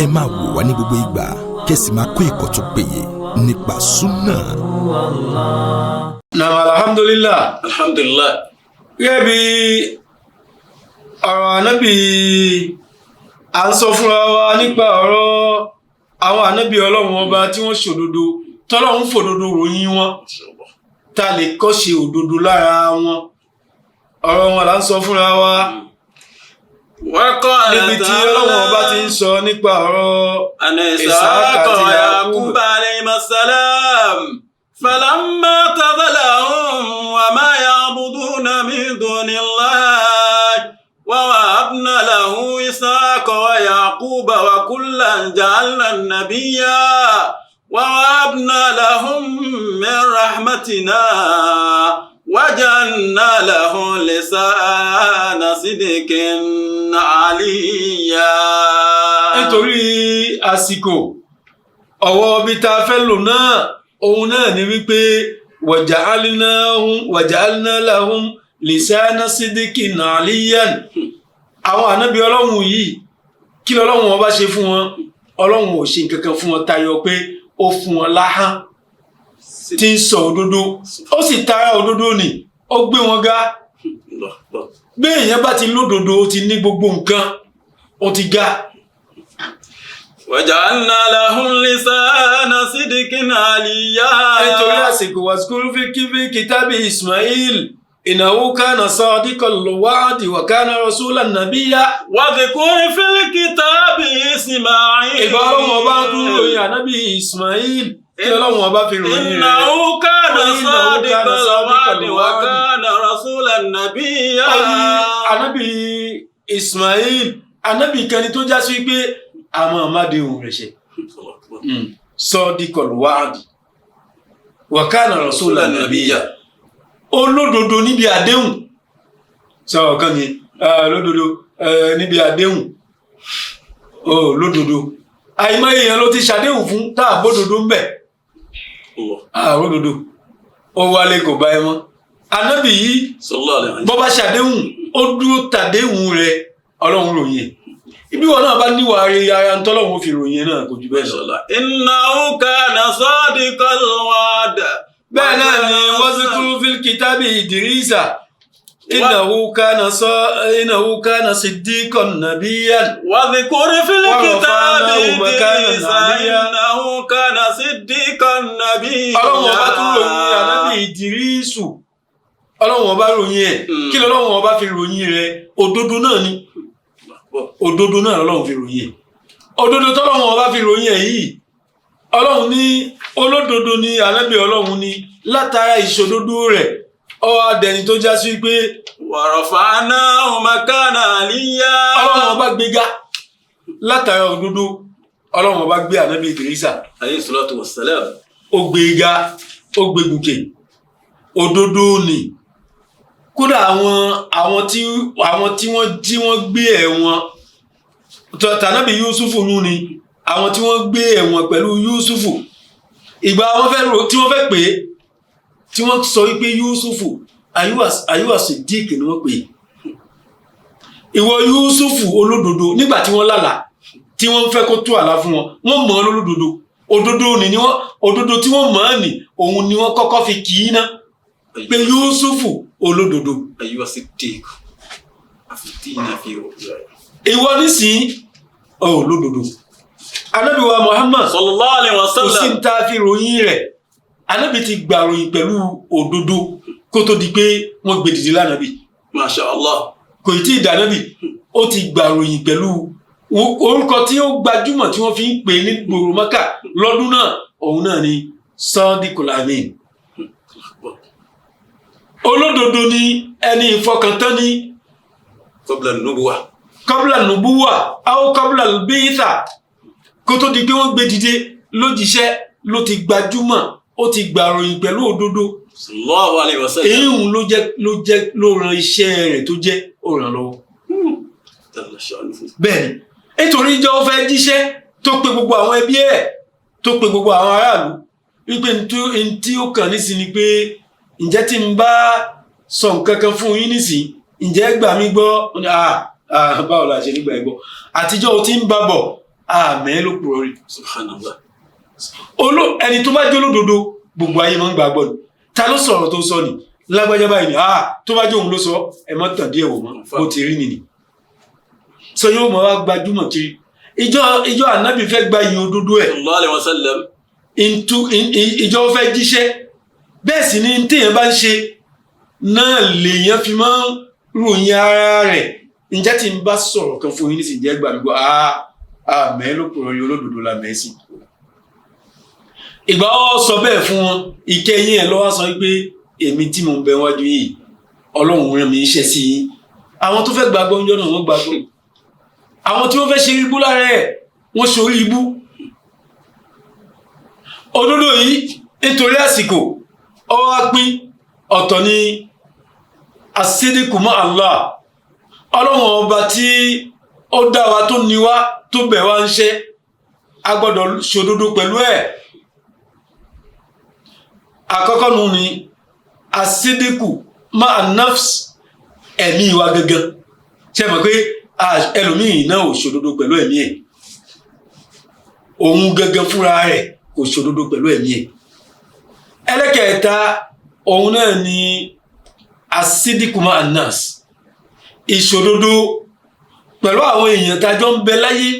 Ẹ máa wò wá ní gbogbo ìgbà, kẹ́sì máa kọ́ ẹ̀kọ́ tó péye nípa sunna. Naam, alhamdulillah. Alhamdulillah. Gẹ́gẹ́ bí ọ̀rọ̀ ànábì, à ń sọ fúnra wa nípa ọ̀rọ̀ àwọn ànábì Ọlọ́run Ọba tí wọ́n ṣòdodo, tọ́lọ́run fòdodo ròyìn wọn, tá a lè kọ́ṣe òdodo lára wọn. Ọ̀rọ̀ wọn là ń sọ fúnra wa. وقال Níbi tí Ọlọ́run Ọba ti ń sọ nípa ọ̀rọ̀ أن إسحاق إسحاق àti ويعقوب عليهما السلام فلما اعتزلهم وما يعبدون من دون الله ووهبنا له إسحاق ويعقوب وكلا جعلنا نبيا ووهبنا لهم من رحمتنا وجعلنا له لسان صدق عليا. Nítorí àsìkò, ọ̀wọ́ ibi tá a fẹ́ lò náà, òun náà ni wípé waja'alna lahum lisana sidikin aliyan. Àwọn ànábì Ọlọ́run yìí, kí lọ́lọ́run ọba ṣe fún wọn? Ọlọ́run ò ṣe nǹkan kan fún wọn tayọ pé ó fún wọn láhán tí ń sọ òdodo, ó sì tara òdodo nì ó gbé wọn ga. Bí èèyàn bá ti lódodo, ó ti ní gbogbo nǹkan, ó ti ga. وجعلنا لهم لسان صدق عليا. Nítorí àsìkò, واذكر في الكتاب إسماعيل إنه كان صادق الوعد وكان رسولا نبيا. واذكر في الكتاب إسماعيل. Ìgbà Ọlọ́run Ọba tún ròyìn ànábì Ismail, kí Ọlọ́run Ọba fi ròyìn rẹ̀? إنه كان إنه صادق كان صادق الوعد الوعد. وكان رسولا نبيا. Ó ní ànábì Ismail, ànábì kan ni tó já sí pé àmọ́ ọmọdé òun rẹ̀ ṣe. صادق الوعد وكان رسولا نبيا, olódodo níbi àdéhùn. Sọ̀rọ̀ kan ni olódodo níbi àdéhùn, olódodo. Àìmọye èèyàn ló ti ṣàdéhùn fún tá a bódodo ń bẹ̀, àbódodo ó wálé, kò bá ẹ mọ́. Ànábì yìí, bọ́ bá ṣàdéhùn, ó dúró tàdéhùn rẹ̀. Ọlọ́run ròyìn ẹ̀. Ibi wọn náà bá níwà rí ara ń tọ́lọ́run fi ròyìn ẹ̀ náà, kò jù bẹ́ẹ̀ lọ. إنه كان صادق الوعد. Bẹ́ẹ̀ náà ni واذكر في الكتاب إدريس إنه كان صديقا نبيا. واذكر في الكتاب ورفعناه مكانا إدريس عليا. إنه كان صديقا نبيا. Ọlọ́run Ọba tún ròyìn ànábì Ìdírísù. Ọlọ́run Ọba ròyìn ẹ̀. Kí lọ́lọ́run Ọba fi ròyìn rẹ̀? Òdodo náà ni. Òdodo náà lọ́lọ́run fi ròyìn ẹ̀. Òdodo tọ́lọ́run Ọba fi ròyìn ẹ̀ yìí, Ọlọ́run ní olódodo ni ànábì Ọlọ́run ni. Látara ìṣòdodo rẹ̀, ó wá dẹni tó já sí pé ورفعناه مكانا عليا. Ọlọ́run Ọba gbéga látara òdodo. Ọlọ́run Ọba gbé ànábì Ìdírísà عليه الصلاة والسلام. Ó gbéga, ó gbé gòkè. Òdodo ni. Kódà àwọn tí wọ́n jí, wọ́n gbé ẹ̀wọ̀n tànábì Yusufu nù ni. Àwọn tí wọ́n gbé ẹ̀wọ̀n pẹ̀lú Yusufu, ìgbà wọn fẹ́ ro tí wọ́n fẹ́ pè é, tí wọ́n sọ wípé Yusufu ayúwà Sidik ni wọ́n pè é, ìwọ Yusufu olódodo. Nígbà tí wọ́n lálàá, tí wọ́n fẹ́ kó tú àlá fún wọn, wọ́n mọ̀ ọ́ lólódodo. Òdodo ni wọ́n, òdodo tí wọ́n mọ̀ ọ́ ní, òun ni wọ́n kọ́kọ́ fi kì í ná pé Yusufu olódodo. أيها الصديق أفتينا في رؤياي. Ìwọ nísìnyí olódodo. Ànábì wa Muhammad, صلى الله عليه kò sí وسلم. ní tá a fi ròyìn rẹ̀. Ànábì ti gbà ròyìn pẹ̀lú òdodo kó tó di pé wọ́n gbé dìde lánàbì. ما شاء الله. Kò tí ì dànábì. Ó ti gbàròyìn pẹ̀lú orúkọ tí ó gbajúmọ̀ tí wọ́n fi ń pè ní gbòòrò Mẹ́kà lọ́dún náà, òun náà ni Sadiqul Amin. Olódodo ni, ẹni ìfọkàntán ni. Qabla nubuwa. Qabla nubuwa aw qabla al-bi'tha, kó tó di pé wọ́n gbé dìde lójíṣẹ́ ló ti gbajúmọ̀, ó ti gbàròyìn pẹ̀lú òdodo. Sallallahu alayhi wa sallam. Èyí òun ló jẹ́ ló ran iṣẹ́ rẹ̀ tó jẹ́, ó ràn lọ́wọ́. Jalla sha'nuhu. Bẹ́ẹ̀ ni, nítorí ìjọ ó fẹ́ jíṣẹ́ tó pe gbogbo àwọn ẹbí ẹ̀, tó pe gbogbo àwọn aráàlú wípé ntí ó kàn nísìn ni pé, ǹjẹ́ tí n bá sọ nǹkan kan fún yín nísìn, ǹjẹ́ gbà mí gbọ́? Ó ní, "Ah, ah, báwo la ṣe nígbà yìí gbọ́? Àtijọ́ o ti ń bá bọ̀, àmẹ́ ló purọ́ rí." Subhanallah. Ẹni tó bá jẹ́ olódodo, gbogbo ayé máa ń gbàgbọ́ ni. Ta ló sọ̀rọ̀ tó sọ ni? Lágbájá báyìí ni. Ah, tó bá jẹ́ òun ló sọ, ẹ má tàn díẹ̀ wò mọ́, bó ti rí nìyí. Sọ yóò mọ̀ wá gbajúmọ̀ kiri. Ìjọ ànábì fẹ́ gba ìyìn òdodo ẹ̀. Sallallahu alayhi wa sallam. Ìntú ìjọ fẹ́ jíṣẹ́, bẹ́ẹ̀ sì ni téèyàn bá ń ṣe náà lèèyàn fi máa ń ròyìn ara rẹ̀. Ǹjẹ́ tí n bá sọ̀rọ̀ kan fún yín nísìnyí, jẹ́ gbà mí gbọ́? Ah, ah, mẹ́ ló pòrọ̀ yín, olódodo la mẹ́ sí. Ìgbà ọ sọ bẹ́ẹ̀ fún wọn, ìkẹyìn ẹ̀ lọ́wọ́ sọ wípé, èmi tí mo ń bẹ wájú yìí, Ọlọ́run rán mi iṣẹ́ sí yín. Àwọn tó fẹ́ gbàgbọ́ ń jọ́ náà, wọ́n gbàgbọ́. Àwọn tí wọ́n fẹ́ ṣe ibú lára ẹ̀, wọ́n ṣorí ibú. Òdodo yìí, nítorí àsìkò, ó wá pín. Ọ̀tọ̀ ní as-sidqu ma Allah, Ọlọ́run ọba tí ó dá wa, tó ní wa, tó bẹ̀ wá ń ṣe, a gbọ́dọ̀ ṣòdodo pẹ̀lú ẹ̀. Àkọ́kọ́ nu ni as-sidqu ma an-nafs, ẹ̀mí wa gangan. Ṣe mọ̀ pé ẹlòmíì náà ò ṣòdodo pẹ̀lú ẹ̀mí ẹ̀? Òun gangan fúnra rẹ̀ kò ṣòdodo pẹ̀lú ẹ̀mí ẹ̀. Ẹlẹ́kẹ̀ẹ́ta, òun náà ni as-sidqu ma an-nas, ìṣòdodo pẹ̀lú àwọn èèyàn tájọ́ ń bẹ láyé.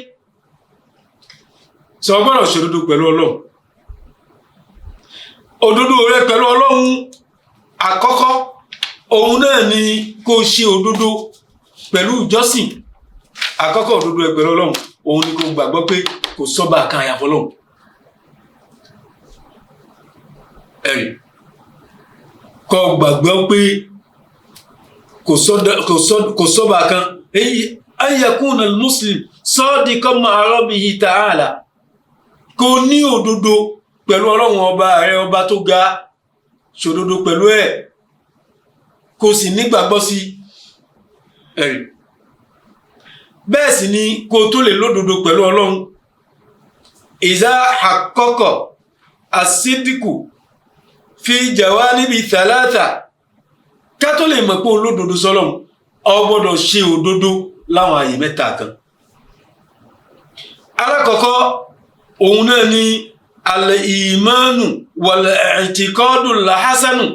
Sọ gbọ́dọ̀ ṣòdodo pẹ̀lú Ọlọ́run. Òdodo rẹ pẹ̀lú Ọlọ́run àkọ́kọ́, òun náà ni kó ṣe òdodo pẹ̀lú ìjọsìn. Àkọ́kọ́ òdodo rẹ pẹ̀lú Ọlọ́run, òun ni kó gbàgbọ́ pé kò sọ́ba kan àyàfọ́ Ọlọ́run. Ẹ̀rí kó gbàgbọ́ pé kò sọ́ba kan. An yakuna al-muslim sadiqan ma'a rabbihi ta'ala, kò ní òdodo pẹ̀lú Ọlọ́run ọba rẹ, ọba tó ga, ṣòdodo pẹ̀lú ẹ̀, kò sì nígbàgbọ́ sí ẹ̀rí. Bẹ́ẹ̀ sì ni kó tó lè lódodo pẹ̀lú Ọlọ́run, idha haqqaqa as-sidqu fi jawanibi thalatha, ká tó lè mọ̀ pé olódodo sọ́lọ́run, ó gbọ́dọ̀ ṣe òdodo láwọn àyè mẹ́ta kan. Alákọ̀ọ́kọ́, òun náà ni al-imanu wal-i'tiqadu al-hasanu.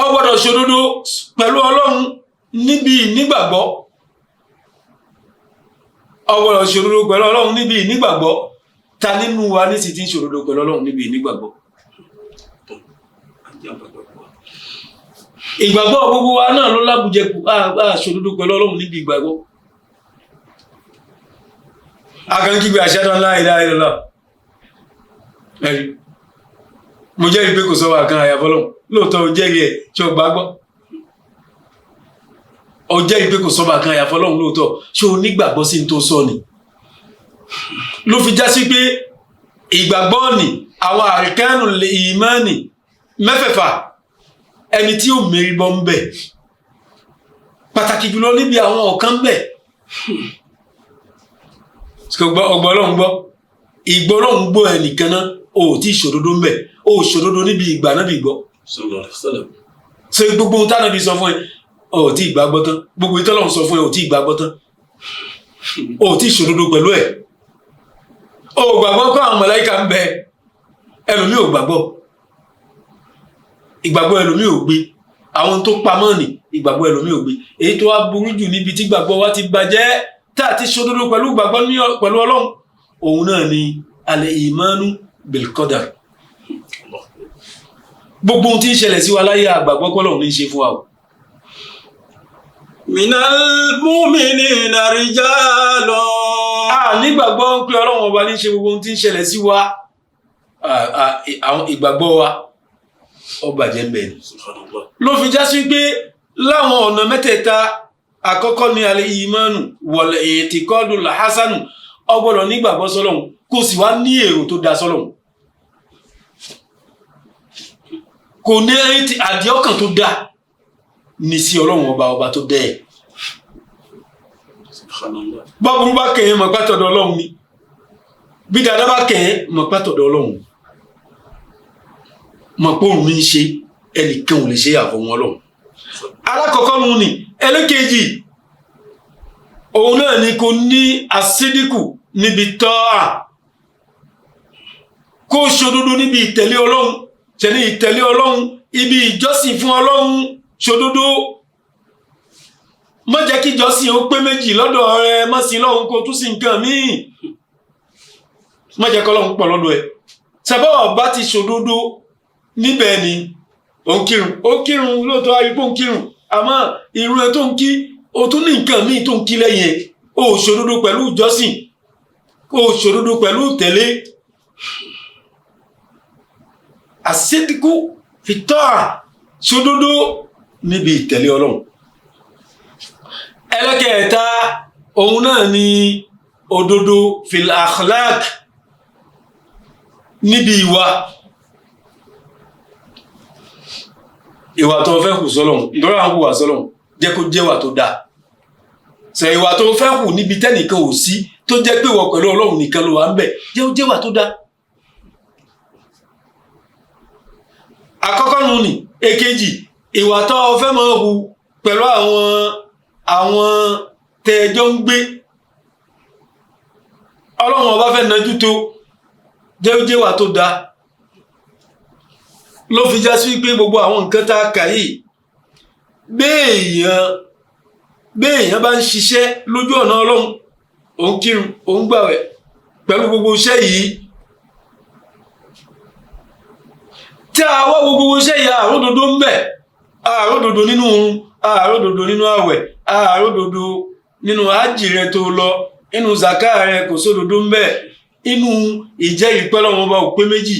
Ó gbọ́dọ̀ ṣòdodo pẹ̀lú Ọlọ́run níbi ìnígbàgbọ́. Ó gbọ́dọ̀ ṣòdodo pẹ̀lú Ọlọ́run níbi ìnígbàgbọ́. Ta nínú wa ní sì ti ń ṣòdodo pẹ̀lú Ọlọ́run níbi ìnígbàgbọ́? Ìgbàgbọ́ gbogbo wa náà ló lábùjẹkù. A ṣòdodo pẹ̀lú Ọlọ́run níbi ìgbàgbọ́. Akankígbe ashhadu an la ilaha illallah, ẹ̀rí mo jẹ́rìí pé kò sọ́wọ́ kan àyàfọ́ Ọlọ́run. Lóòótọ́ o jẹ́rìí ẹ̀, ṣé o gbàgbọ́? O jẹ́rìí pé kò sọ́wọ́ kan àyàfọ́ Ọlọ́run lóòótọ́, ṣé o nígbàgbọ́ sí ní tó sọ ni? Ló fi já sí pé ìgbàgbọ́ ni àwọn àríkánù ìmánì mẹ́fẹ̀ẹ̀fà, ẹni tí ó mérí bọ́ ń bẹ̀, pàtàkì jùlọ níbi àwọn ọ̀kan ń bẹ̀. Ọgbọ́ Ọlọ́run gbọ́, ìgbọ́ Ọlọ́run gbọ́ ẹnìkan náà, o ò tí ì ṣòdodo ń bẹ̀. O ò ṣòdodo níbi ìgbà náà bí gbọ́. Sallallahu alaihi wasallam. Ṣe gbogbo ohun tánàbí sọ fún ẹ, o ò tí ì gbàgbọ́ tán. Gbogbo ìtọ́lọ́run sọ fún ẹ, o ò tí ì gbàgbọ́ tán. O ò tí ì ṣòdodo pẹ̀lú ẹ̀. O ò gbàgbọ́ pé àwọn màláíkà ń bẹ. Ẹlòmíì ò gbàgbọ́, ìgbàgbọ́ ẹlòmíì ò gbé. Àwọn tó pamọ́ ní ìgbàgbọ́ ẹlòmíì ò gbé. Èyí tó wá burú jù níbi tí gbàgbọ́ wa ti bàjẹ́, tá a ti ṣòdodo pẹ̀lú gbàgbọ́ pẹ̀lú Ọlọ́run, òun náà ni al-imanu bil-qadar. Gbogbo ohun tí ń ṣẹlẹ̀ sí wa láyé, àgbàgbọ́ pé Ọlọ́run ní í ṣe fún wa o. Minal mu'minina rijalun. A nígbàgbọ́ pé Ọlọ́run ọba ní ṣe gbogbo ohun tí ń ṣẹlẹ̀ sí wa. Àwọn ìgbàgbọ́ wa ó bàjẹ́ ń bẹ̀ ni. Subhanallah. Ló fi já sí pé láwọn ọ̀nà mẹ́tẹ̀ẹ̀ta, àkọ́kọ́ ni alẹ́ ìmánu wọ̀lẹ̀ ètìkọ́dù làhásánù, ó gbọ́dọ̀ nígbàgbọ́ sọ́lọ́hun kó sì wá ní èrò tó da sọ́lọ́hun, kò ní àdìọ́kàn tó da ní sí Ọlọ́run ọba ọba tó dẹ́ ẹ̀. Subhanallah. Báburú bá kẹ̀yìn mọ̀ pátọ̀dọ̀ Ọlọ́run ni, bí dáadáa bá kẹ̀yìn mọ̀ pátọ̀dọ̀ Ọlọ́run, mọ̀ pé òun ní í ṣe, ẹnìkan ò lè ṣe àfọwọ́n Ọlọ́run. Alákọ̀ọ́kọ́ nu ni. Ẹlẹ́kejì òun náà ni kò ní àsídìkù níbi tọ́à, kó ṣòdodo níbi ìtẹ̀lé Ọlọ́run, tẹ̀lé ìtẹ̀lé Ọlọ́run, ibi ìjọsìn fún Ọlọ́run, ṣòdodo. Má jẹ́ kí ìjọsìn ó pé méjì lọ́dọ̀ rẹ, má sin lọ́hun kó tún sí nǹkan míì, má jẹ́ kọ́lọ́hun pọ̀ lọ́dọ̀ ẹ̀. Sábà bá ti ṣòdodo níbẹ̀ ni ó ń kírun, ó kírun lóòótọ́, ayípo ń kírun, àmọ́ irun ẹ tó ń kí, o tún ní nǹkan míì tó ń kí lẹ́yìn ẹ̀. O ò ṣòdodo pẹ̀lú ìjọsìn, o ò ṣòdodo pẹ̀lú ìtẹ̀lé. Àṣídìkú fìtọ́à, ṣòdodo níbi ìtẹ̀lé Ọlọ́run. Ẹlẹ́kẹ̀ẹ́ta òun náà ni òdodo fil akhlaq, níbi ìwà, ìwà tó fẹ́ hù sọ́lọ́hun, ìdọ́rọ̀ àwọn hùwà sọ́lọ́hun, jẹ́ kó jẹ́ ìwà tó dáa. Ṣe ìwà tó fẹ́ hù níbi tẹ́nìkan ò sí, tó jẹ́ pé ìwọ pẹ̀lú Ọlọ́run nìkan ló wà ń bẹ̀, jẹ́ ó jẹ́ ìwà tó dáa. Àkọ́kọ́ nu ni. Èkejì, ìwà tó fẹ́ máa hù pẹ̀lú àwọn tẹ́ẹjọ́ ń gbé, Ọlọ́run ọba fẹ́ nájú tó, jẹ́ ó jẹ́ ìwà tó dáa. Ló fi já sí pé gbogbo àwọn nǹkan tá a kà yìí, béèyàn bá ń ṣiṣẹ́ lójú ọ̀nà Ọlọ́run, òun kírun, òun gbàwẹ̀, pẹ̀lú gbogbo iṣẹ́ yìí, tí a wá gbogbo iṣẹ́ yìí, àródodo ń bẹ, àródodo nínú oorun, àródodo nínú àwẹ̀, àródodo nínú ájì rẹ tó lọ, inú zaka rẹ kò sódodo ń bẹ, inú ìjẹ́ ìpẹ́ Ọlọ́run ọba ò pé méjì,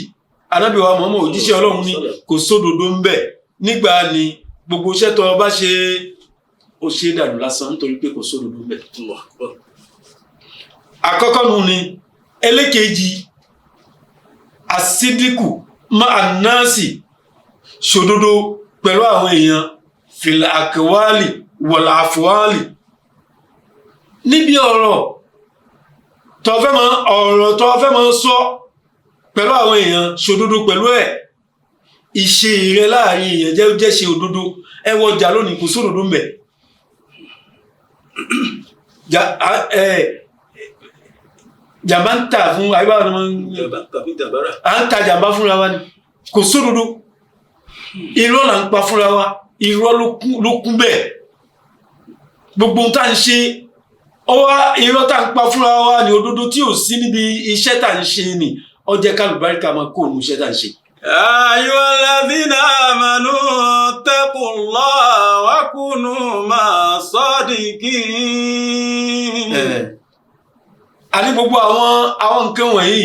Ànábì wa Muhammad òjíṣẹ́ Ọlọ́run ní kò sódodo ń bẹ. Nígbà ni gbogbo iṣẹ́ tó bá ṣe, ó ṣe dànù lásán nítorí pé kò sódodo ń bẹ. Àkọ́kọ́ nu ni. Ẹlẹ́kejì, àsídìkù má ànáàsì, ṣòdodo pẹ̀lú àwọn èèyàn, fìlà àkẹwàlì wọ̀là àfọwálì, níbi ọ̀rọ̀ tó fẹ́ máa, ọ̀rọ̀ tó fẹ́ máa sọ pẹ̀lú àwọn èèyàn, ṣòdodo pẹ̀lú ẹ̀. Ìṣe rẹ láàrin èèyàn jẹ́ ṣe òdodo. Ẹ wọ ọjà lónìí, kò sódodo ń bẹ. Jàmbá ń tà fún àyíbáwá ni wọ́n à ń ta jàmbá fúnra wa ni, kò sódodo. Irọ́ là ń pa fúnra wa, irọ́ ló kún bẹ́ẹ̀. Gbogbo ohun tá à ń ṣe ọwọ́ irọ́ tá à ń pa fúnra wa ni, òdodo tí ò sí níbi iṣẹ́ tá à ń ṣe ni ó jẹ́ kálùbáríkà máa kó òun iṣẹ́ tá à ń ṣe. Ayyuhalladhina amanu taqullaha wa kunu ma'as sadiqin. Àní gbogbo àwọn nǹkan wọ̀nyí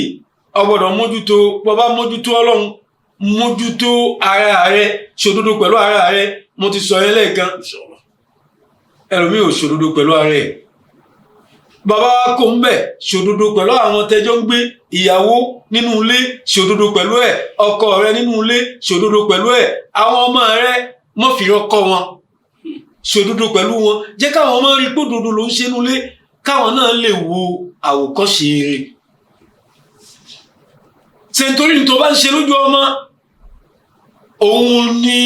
o gbọ́dọ̀ mójútó. Bó bá mójútó Ọlọ́run, mójútó ara rẹ, ṣòdodo pẹ̀lú ara rẹ. Mo ti sọ yẹn lẹ́ẹ̀kan, ẹlòmíì ò ṣòdodo pẹ̀lú ara ẹ̀. Bàbá kò ń bẹ̀, ṣòdodo pẹ̀lú àwọn tẹjọ́ ń gbé, ìyàwó nínú ilé, ṣòdodo pẹ̀lú ẹ̀, ọkọ rẹ nínú ilé, ṣòdodo pẹ̀lú ẹ̀, àwọn ọmọ rẹ mọ́ fi rọ́kọ́ wọn, ṣòdodo pẹ̀lú wọn. Jẹ́ káwọn ọmọ rí pé òdodo ló ń ṣe nínú ilé, káwọn náà lè wo àwòkọ́ṣe rere. Ṣe nítorí tó bá ń ṣe lójú ọmọ, òun ni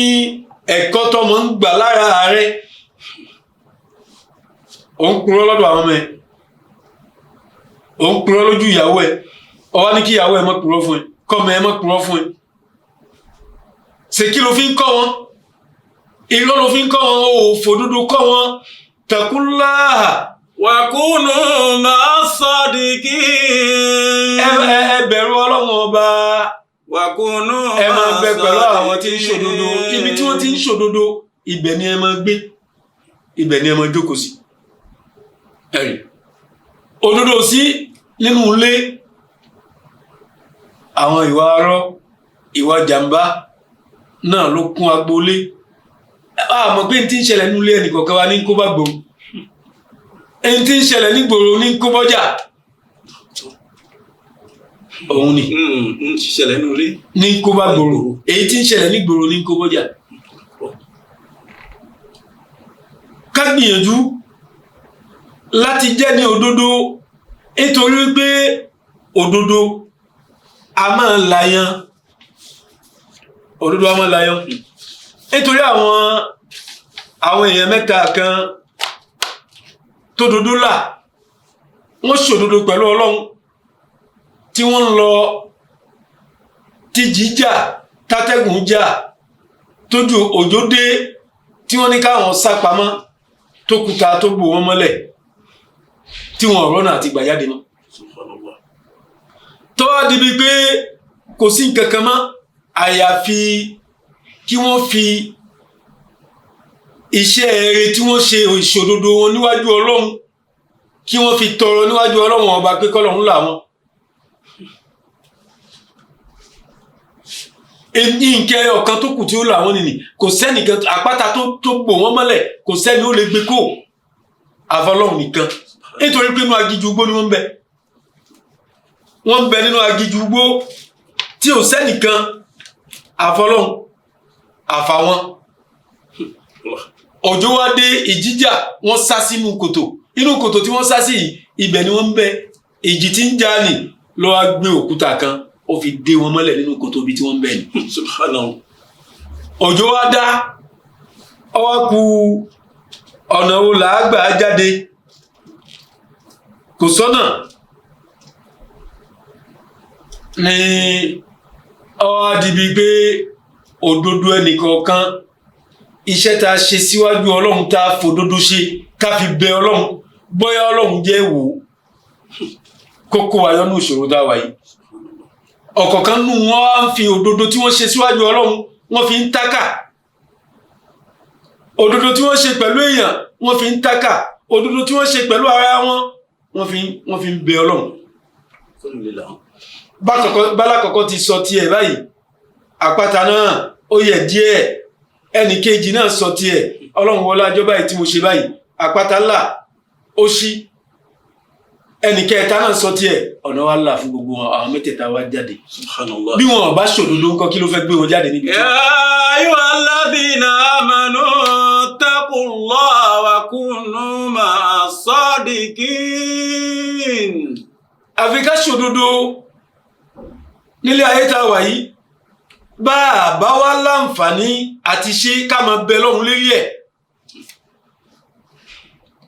ẹ̀kọ́ tọmọ ń gbà lára rẹ. Òun purọ́ lọ́dọ̀ àwọn ọmọ ẹ̀, òun purọ́ lójú ìyàwó ẹ̀, ó wá ní kí ìyàwó ẹ̀ má purọ́ fún ẹ, kọ́mọ ẹ̀ má purọ́ fún ẹ. Ṣe kí ló fi ń kọ́ wọn? Irọ́ ló fi ń kọ́ wọn, ò fòdodo kọ́ wọn. Taqullaha wa kunu ma'as sadiqin. Ẹ bẹ̀rù Ọlọ́run ọba. Wa kunu ẹ máa bẹ pẹ̀lú àwọn tí ń ṣòdodo. Ibi tí wọ́n ti ń ṣòdodo, ibẹ̀ ni ẹ máa gbé. Ibẹ̀ ni ẹ máa jókòó sí. Ẹ̀rí òdodo sí nínú ilé, àwọn ìwà arọ́, ìwà jàmbá náà ló kún agboolé. A mọ̀ pé n tí ń ṣẹlẹ̀ nínú ilé ẹnìkọ̀ọ̀kan wa ní kó bá gbòòrò, n tí ń ṣẹlẹ̀ nígboro ní kó bọ́jà òun ni Ń ṣiṣẹ́lẹ̀ nínú ilé. Ní kó bá gbòòrò, èyí tí ń ṣẹlẹ̀ nígboro ní kó bọ́jà. Ká gbìyànjú láti jẹ́ ní òdodo, nítorí pé òdodo a máa layan, òdodo a máa layan. Nítorí àwọn èèyàn mẹ́ta kan tó dodo là, wọ́n ṣòdodo pẹ̀lú Ọlọ́run, tí wọ́n ń lọ tí jíjà tátẹ́gùn jà, tójú òjò dé, tí wọ́n ní káwọn sá pamọ́, tó kúta tó bò wọ́n mọ́lẹ̀, tí wọ́n ọ̀rọ̀ náà ti gbà jáde mọ́. Subhanallah. Tó wá di bíi pé kò sí nǹkan kan mọ́ àyàfi kí wọ́n fi iṣẹ́ eré tí wọ́n ṣe, ìṣòdodo wọn níwájú Ọlọ́run, kí wọ́n fi tọrọ níwájú Ọlọ́run ọba pé kọ́lọ́run là wọ́n. Èyí nǹkan ọ̀kan tó kù tí ó là wọ́n nìyí, kò sẹ́nìkan, àpáta tó bò wọ́n mọ́lẹ̀, kò sẹ́ni ó lè gbé kó àfọlọ́run nìkan, nítorí pé inú aginjù igbó ni wọ́n ń bẹ. Wọ́n ń bẹ nínú aginjù igbó tí ò sẹ́nìkan àfọlọ́run àfàwọn. Òjò wá dé, ìjìjà, wọ́n sá sínú kòtò. Inú kòtò tí wọ́n sá sí yìí, ibẹ̀ ni wọ́n ń bẹ. Ìjì tí ń jà ní ló wá gbé òkúta kan, ó fi dé wọn mọ́lẹ̀ nínú kòtò ibi tí wọ́n ń bẹ ni. Subhanallah. Òjò wá dá, ó wá ku ọ̀nà wo là á gbà á jáde? Kò sọ́nà. Ní ó wá di bíi pé òdodo ẹnìkọ̀ọ̀kan, iṣẹ́ tá a ṣe síwájú Ọlọ́run, tá a fòdodo ṣe, ká fi bẹ Ọlọ́run, bóyá Ọlọ́run jẹ́ wò ó kókó wa yọnú ìṣòro tá a wà yìí. Ọ̀kọ̀ọ̀kan nù wọ́n á ń fi òdodo tí wọ́n ṣe síwájú Ọlọ́run, wọ́n fi ń tákà. Òdodo tí wọ́n ṣe pẹ̀lú èèyàn, wọ́n fi ń tákà. Òdodo tí wọ́n ṣe pẹ̀lú ara wọn, wọ́n fi ń bẹ Ọlọ́run. Kọ́lù lè là wọ́n. Bálákọ̀ọ́kọ́ ti sọ tiẹ̀ báyìí, àpáta náà ó yẹ díẹ̀. Ẹnì kejì náà sọ tiẹ̀, Ọlọ́run wọlé ajọ́ báyìí tí mo ṣe báyìí, àpáta ńlá ó ṣí. Ẹnì kẹta náà sọ tiẹ̀, ọ̀nà wa là fún gbogbo wọn, àwọn mẹ́tẹ̀ẹ̀ta wá jáde. Subhanallah. Bí wọn ò bá ṣòdodo ńkọ́, kí ló fẹ́ gbé wọn jáde níbi tí. يا أيها الذين آمنوا اتقوا الله وكونوا مع الصادقين. Àfi ká ṣòdodo nílé ayé tá a wà yìí. Bá a bá wá láǹfààní àti ṣe, ká máa bẹ lọ́hùn lérí ẹ̀,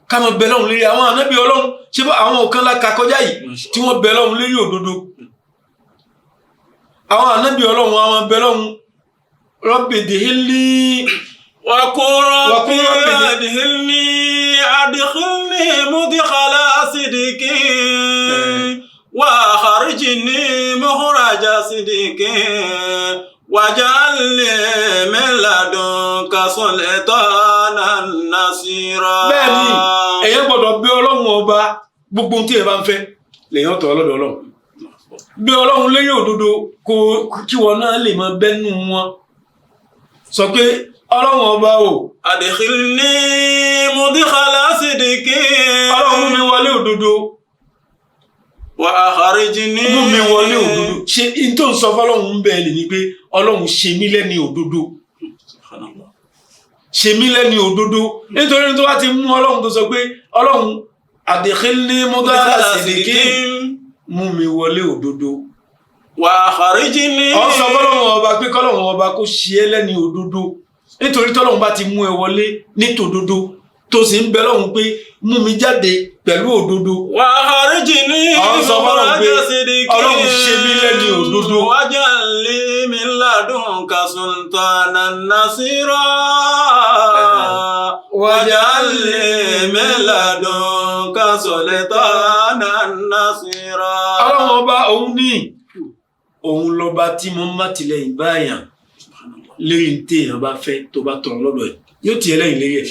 ká máa bẹ lọ́hùn lérí. Àwọn ànábì Ọlọ́run ṣé bá àwọn ọ̀kan la kà kọjá yìí tí wọ́n bẹ lọ́hùn lérí òdodo. Àwọn ànábì Ọlọ́run, àwọn bẹ lọ́hùn, رب ادخلني وقل رب وقل رب أدخلني مدخل صدق وأخرجني مخرج صدق واجعل لي من لدنك سلطانا نصيرا. Bẹ́ẹ̀ ni, èyàn gbọ́dọ̀ bẹ Ọlọ́run ọba. Gbogbo ohun tí èyàn bá ń fẹ́ lèyàn tọ̀ ọlọ́dọ̀ Ọlọ́run. Bẹ Ọlọ́run lẹ́yìn òdodo, kó kí wọn náà lè máa bẹ́nu wọn sọ pé Ọlọ́run ọba o, أدخلني مدخل صدق Ọlọ́run mú mi wọlé òdodo, وأخرجني mú mi wọlé òdodo. Ṣe n tó ń sọ fọlọ́run ń bẹ́ẹ̀ lè ní pé Ọlọ́run ṣe mí lẹ́ni òdodo, Subhanallah. ṣe mí lẹ́ni òdodo. Nítorí tó bá ti mú Ọlọ́run tó sọ pé Ọlọ́run أدخلني مدخل صدق, mú mi wọlé òdodo, وأخرجني ọ sọ fọlọ́run ọba pé kọ́lọ́run ọba kó ṣe é lẹ́ni òdodo, nítorí tọ́lọ́run bá ti mú ẹ wọlé nítòdodo, tó sì ń bẹ lọ́hùn pé mú mi jáde pẹ̀lú òdodo. وأخرجني Àwọn sọ fọ́lọ́run pé مخرج صدق Ọlọ́run ṣe mí lẹ́ni òdodo. واجعل لي من لدنك سلطانا نصيرا واجعل لي من لدنك سلطانا نصيرا. Ọlọ́run ọba òun ní òun lọ́ba tí mo má tilẹ̀yìn báyàn lérí ní téèyàn bá fẹ́, tó bá tọrọ lọ́dọ̀ ẹ̀, yóò tiẹ̀ lẹ́yìn lérí ẹ̀.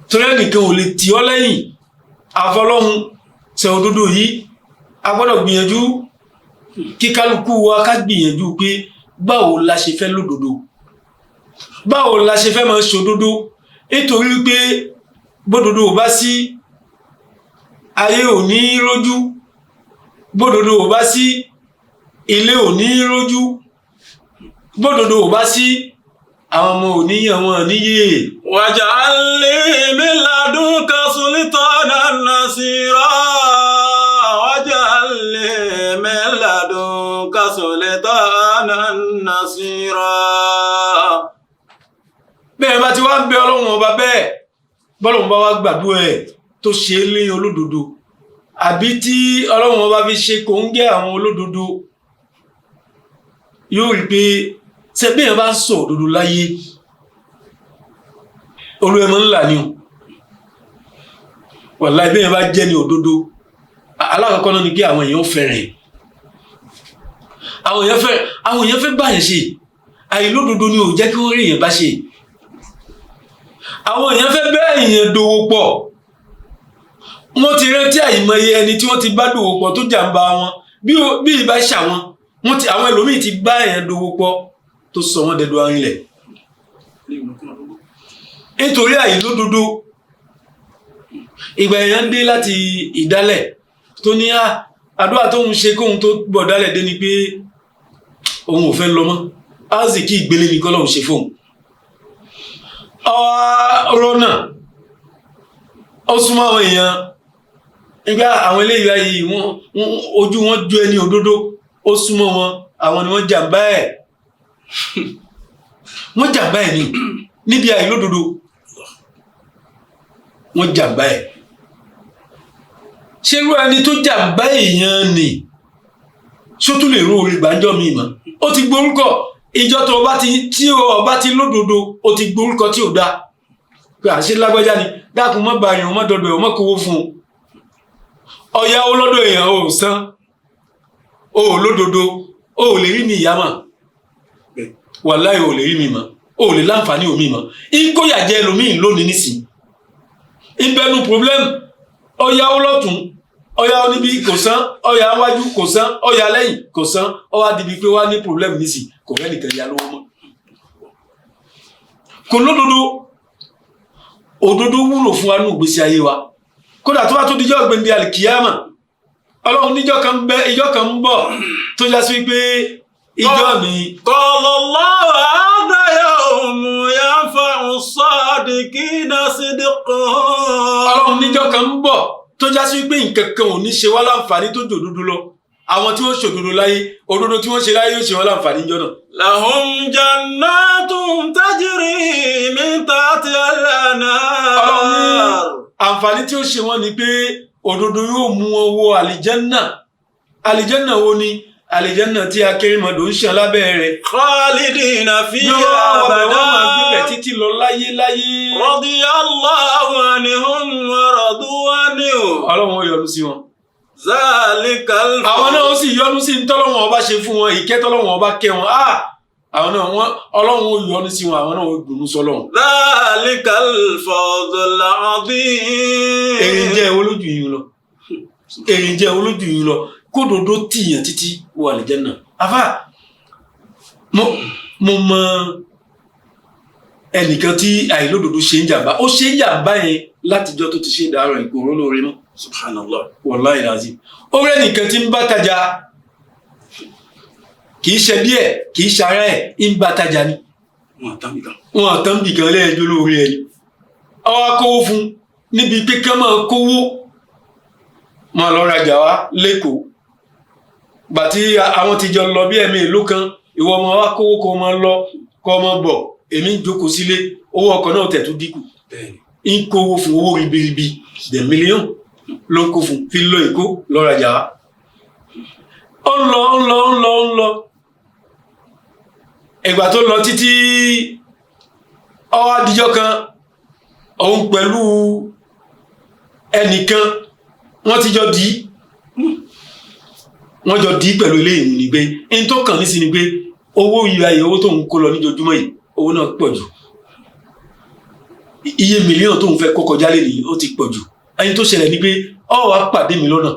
Torí ẹnìkan ò lè tì ọ́ lẹ́yìn àfọlọ́hun. Ṣe òdodo yìí, a gbọ́dọ̀ gbìyànjú kí kálukú wa ká gbìyànjú pé báwo la ṣe fẹ́ lódodo, báwo la ṣe fẹ́ máa ṣòdodo, nítorí pé bódodo ò bá sí, ayé ò ní rójú, bódodo ò bá sí, ilé ò ní rójú, bódodo ò bá sí, àwọn ọmọ ò ní yàn wọn níyè. واجعل لي من لدنك سلطانا نصيرا واجعل لي من لدنك سلطانا نصيرا. Bẹ́ẹ̀ bá ti wá ń bẹ Ọlọ́run Ọba bẹ́ẹ̀, bọ́lọ́run bá wá gbàdúrà ẹ̀ tó ṣe é lé olódodo, àbí tí Ọlọ́run Ọba fi ṣe kòńgẹ́ àwọn olódodo, yóò rí pé ṣe bí èèyàn bá ń sọ òdodo láyé, olú ẹmọ ńlá ni o. Wàláhì, bí èèyàn bá jẹ́ ní òdodo, alákọ̀ọ́kọ́ náà ni pé àwọn èèyàn fẹ́ràn ẹ̀. Àwọn èèyàn fẹ́ báyìí ṣe. Àìlódodo ni ò jẹ́ kí wọ́n rí èèyàn bá ṣe. Àwọn èèyàn fẹ́ bẹ́ èèyàn dòwò pọ̀. Wọ́n ti rántí àìmọye ẹni tí wọ́n ti bá dòwò pọ̀ tó jàǹbá wọn. Bí ìbá ṣàwọn wọ́n ti, àwọn ẹlòmíì ti bá èèyàn dòwò pọ̀ tó sọ wọ́n dẹdọ arinlẹ̀ nítorí àìlódodo. Ìgbà èèyàn dé láti ìdálẹ̀ tó ní à àdúrà tóun ṣe kóun tó bọ̀ dálẹ̀ dé ni pé òun ò fẹ́ lọ mọ́, áàzì kí ìgbélé ní kọ́lọ́hún ṣe fóun. Ọ̀rọ̀ náà ó súnmọ́ àwọn èèyàn nígbà àwọn eléyìí báyìí, ojú wọn ju ẹni òdodo, ó súnmọ́ wọn, àwọn ni wọ́n jàǹbá ẹ̀, wọ́n jàǹbá ẹ̀ ní níbi àìlódodo, wọ́n jàǹbá ẹ̀. Ṣerú ẹni tó jàǹbá èèyàn ni ṣó tún lè rú orí gbàǹjọ́ mi mọ́? Ó ti gborúkọ ìjọ tó ọba ti tí ọba ti lódodo, ó ti gborúkọ tí ò dáa pé àṣẹ lágbájá ni, dákun mọ́ bá yàn, mọ́ dọ̀dọ̀ ẹ̀, mọ́ kówó fún un. Ọ̀yà olódò èèyàn ò san, o ò lódodo, o ò lè rí mi ìyá mọ̀. Wàláhì, o ò lè rí mi mọ̀, o ò lè láǹfààní omi mọ̀. Ìkóyà jẹ́ ẹlòmíì lónìí nísìnyí, ìbẹnu problem. Ọ̀yà olọ́tún, ọ̀yà oníbi kò san, ọ̀yà wájú kò san, ọ̀yà lẹ́yìn kò san, ó wá dibi pé wá ní problem nísìnyí, kò rẹ́ nìkan ya lówó mọ́, kò lódodo. Òdodo wúlò fún wa ní ìgbésí ayé wa. Kódà tó bá tó dijọ́ gbẹ̀ndé alikiyama, Ọlọ́run níjọ́ kan ń bẹ, ìjọ́ kan ń bọ̀ tó já sí pé ìjọ mi. قال الله هذا يوم ينفع الصادقين صدقهم. Ọlọ́run níjọ́ kan ń bọ̀ tó já sí pé nǹkan kan ò ní ṣe wá láǹfààní tó jòdodo lọ. Àwọn tí wọ́n ṣòdodo láyé, òdodo tí wọ́n ṣe láyé yóò ṣe wọ́n láǹfààní níjọ́ náà. لهم جنات تجري من تحتها Ọlọ́run ní الأنهار. àǹfààní tí ó ṣe wọ́n ni pé òdodo yóò mú wọn wọ àlìjẹ́nnà. Àlìjẹ́nnà wo ni? Àlìjẹ́nnà tí akérèmọdò ń ṣàn lábẹ́ rẹ̀. خالدين Yóò فيها wọ́n bẹ̀, wọ́n máa gbébẹ̀ أبدا. títí lọ láyé láyé. رضي الله عنهم ورضوا عنه. Ọlọ́run ó yọ́nú sí wọn. ذلك الفوز. Àwọn náà ó sì yọ́nú sí ntọ́lọ́run Ọba ṣe fún wọn, ìkẹ́ tọ́lọ́run Ọba kẹ́ wọn. Ah! Àwọn náà wọn, Ọlọ́run ó yọ́nú sí wọn, àwọn náà ó dùnnú sọ́lọ́run. ذلك الفوز العظيم. Èrè jẹ́ olójú yìí lọ, èrè jẹ́ olójú yìí lọ, kódodo tìyàn títí wọ àlìjẹ́nnà. Àfà, mo mọ ẹnìkan tí àìlódodo ṣe ń jàmbá, ó ṣe ń jàmbá yẹn látijọ́ tó ti ṣe dàárọ̀ ìkòrò lóore mọ́. Subhanallah. Wàláhì làzim, ó rẹ́ nìkan tí ń bá tajà, kì í ṣe bí ẹ̀, kì í ṣara ẹ̀, ń bá tajà ni. Wọn àtàwọn ìkan. Wọn àtàn bìkan lẹ́ẹ̀jọ́ lórí ẹni ọwọ́ akówó fún níbi pé kán máa kówó máa lọ rajà wá lẹ́kọ̀ọ́. Gbàtí àwọn ti jọ lọ bí ẹ̀mí ìlú kan, ìwọ ọmọ wa kówó kó máa lọ kó máa bọ̀, èmi ń jókòó sílé, owó ọkọ̀ náà tẹ̀ tó dínkù. Bẹ́ẹ̀ni. Ń kówó fún, owó ribiribi, the million ló ń kó fún fi lọ Èkó lọ rajà wá. Ó ń lọ, ó ń lọ, ó ń lọ, ó ń lọ. Ìgbà tó lọ títí, ó wá dijọ́ kan, òun pẹ̀lú ẹnìkan wọ́n ti jọ dì í, wọ́n jọ dì í pẹ̀lú eléyìí ni pé n tó kàn nísìn ni pé owó yìí ayé, owó tó ń kó lọ níjojúmọ́ yìí, owó náà pọ̀ jù. Iye mílíọ̀nù tóun fẹ́ kó kọjá lé nìyí ó ti pọ̀ jù. Ẹni tó ṣẹlẹ̀ ni pé ọ wá pàdé mi lọ́nà,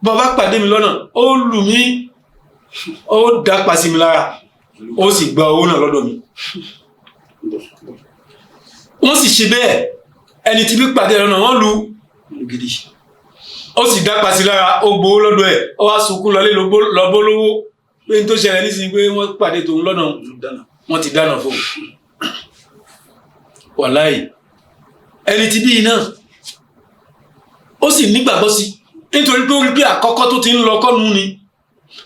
bọ́ bá pàdé mi lọ́nà ó lù mí, ó dápa sí mi lára, ó sì gba owó náà lọ́dọ̀ mi. Wọ́n sì ṣe bẹ́ẹ̀, ẹni tí bí pàdé lọ́nà wọ́n lu Gidi. ó sì dápa sí lára, ó gbowó lọ́dọ̀ ẹ̀, ó wá sunkún lọlé lọ́bọ́ lówó pé n tó ṣẹlẹ̀ nísìnyí pé wọ́n pàdé tòun lọ́nà, wọ́n ti dáná fún un. Wàláì, ẹni tí bí iná ó sì nígbàgbọ́ sí, nítorí pé ó rí pé àkọ́kọ́ tó ti ń lọ kọ́nu ni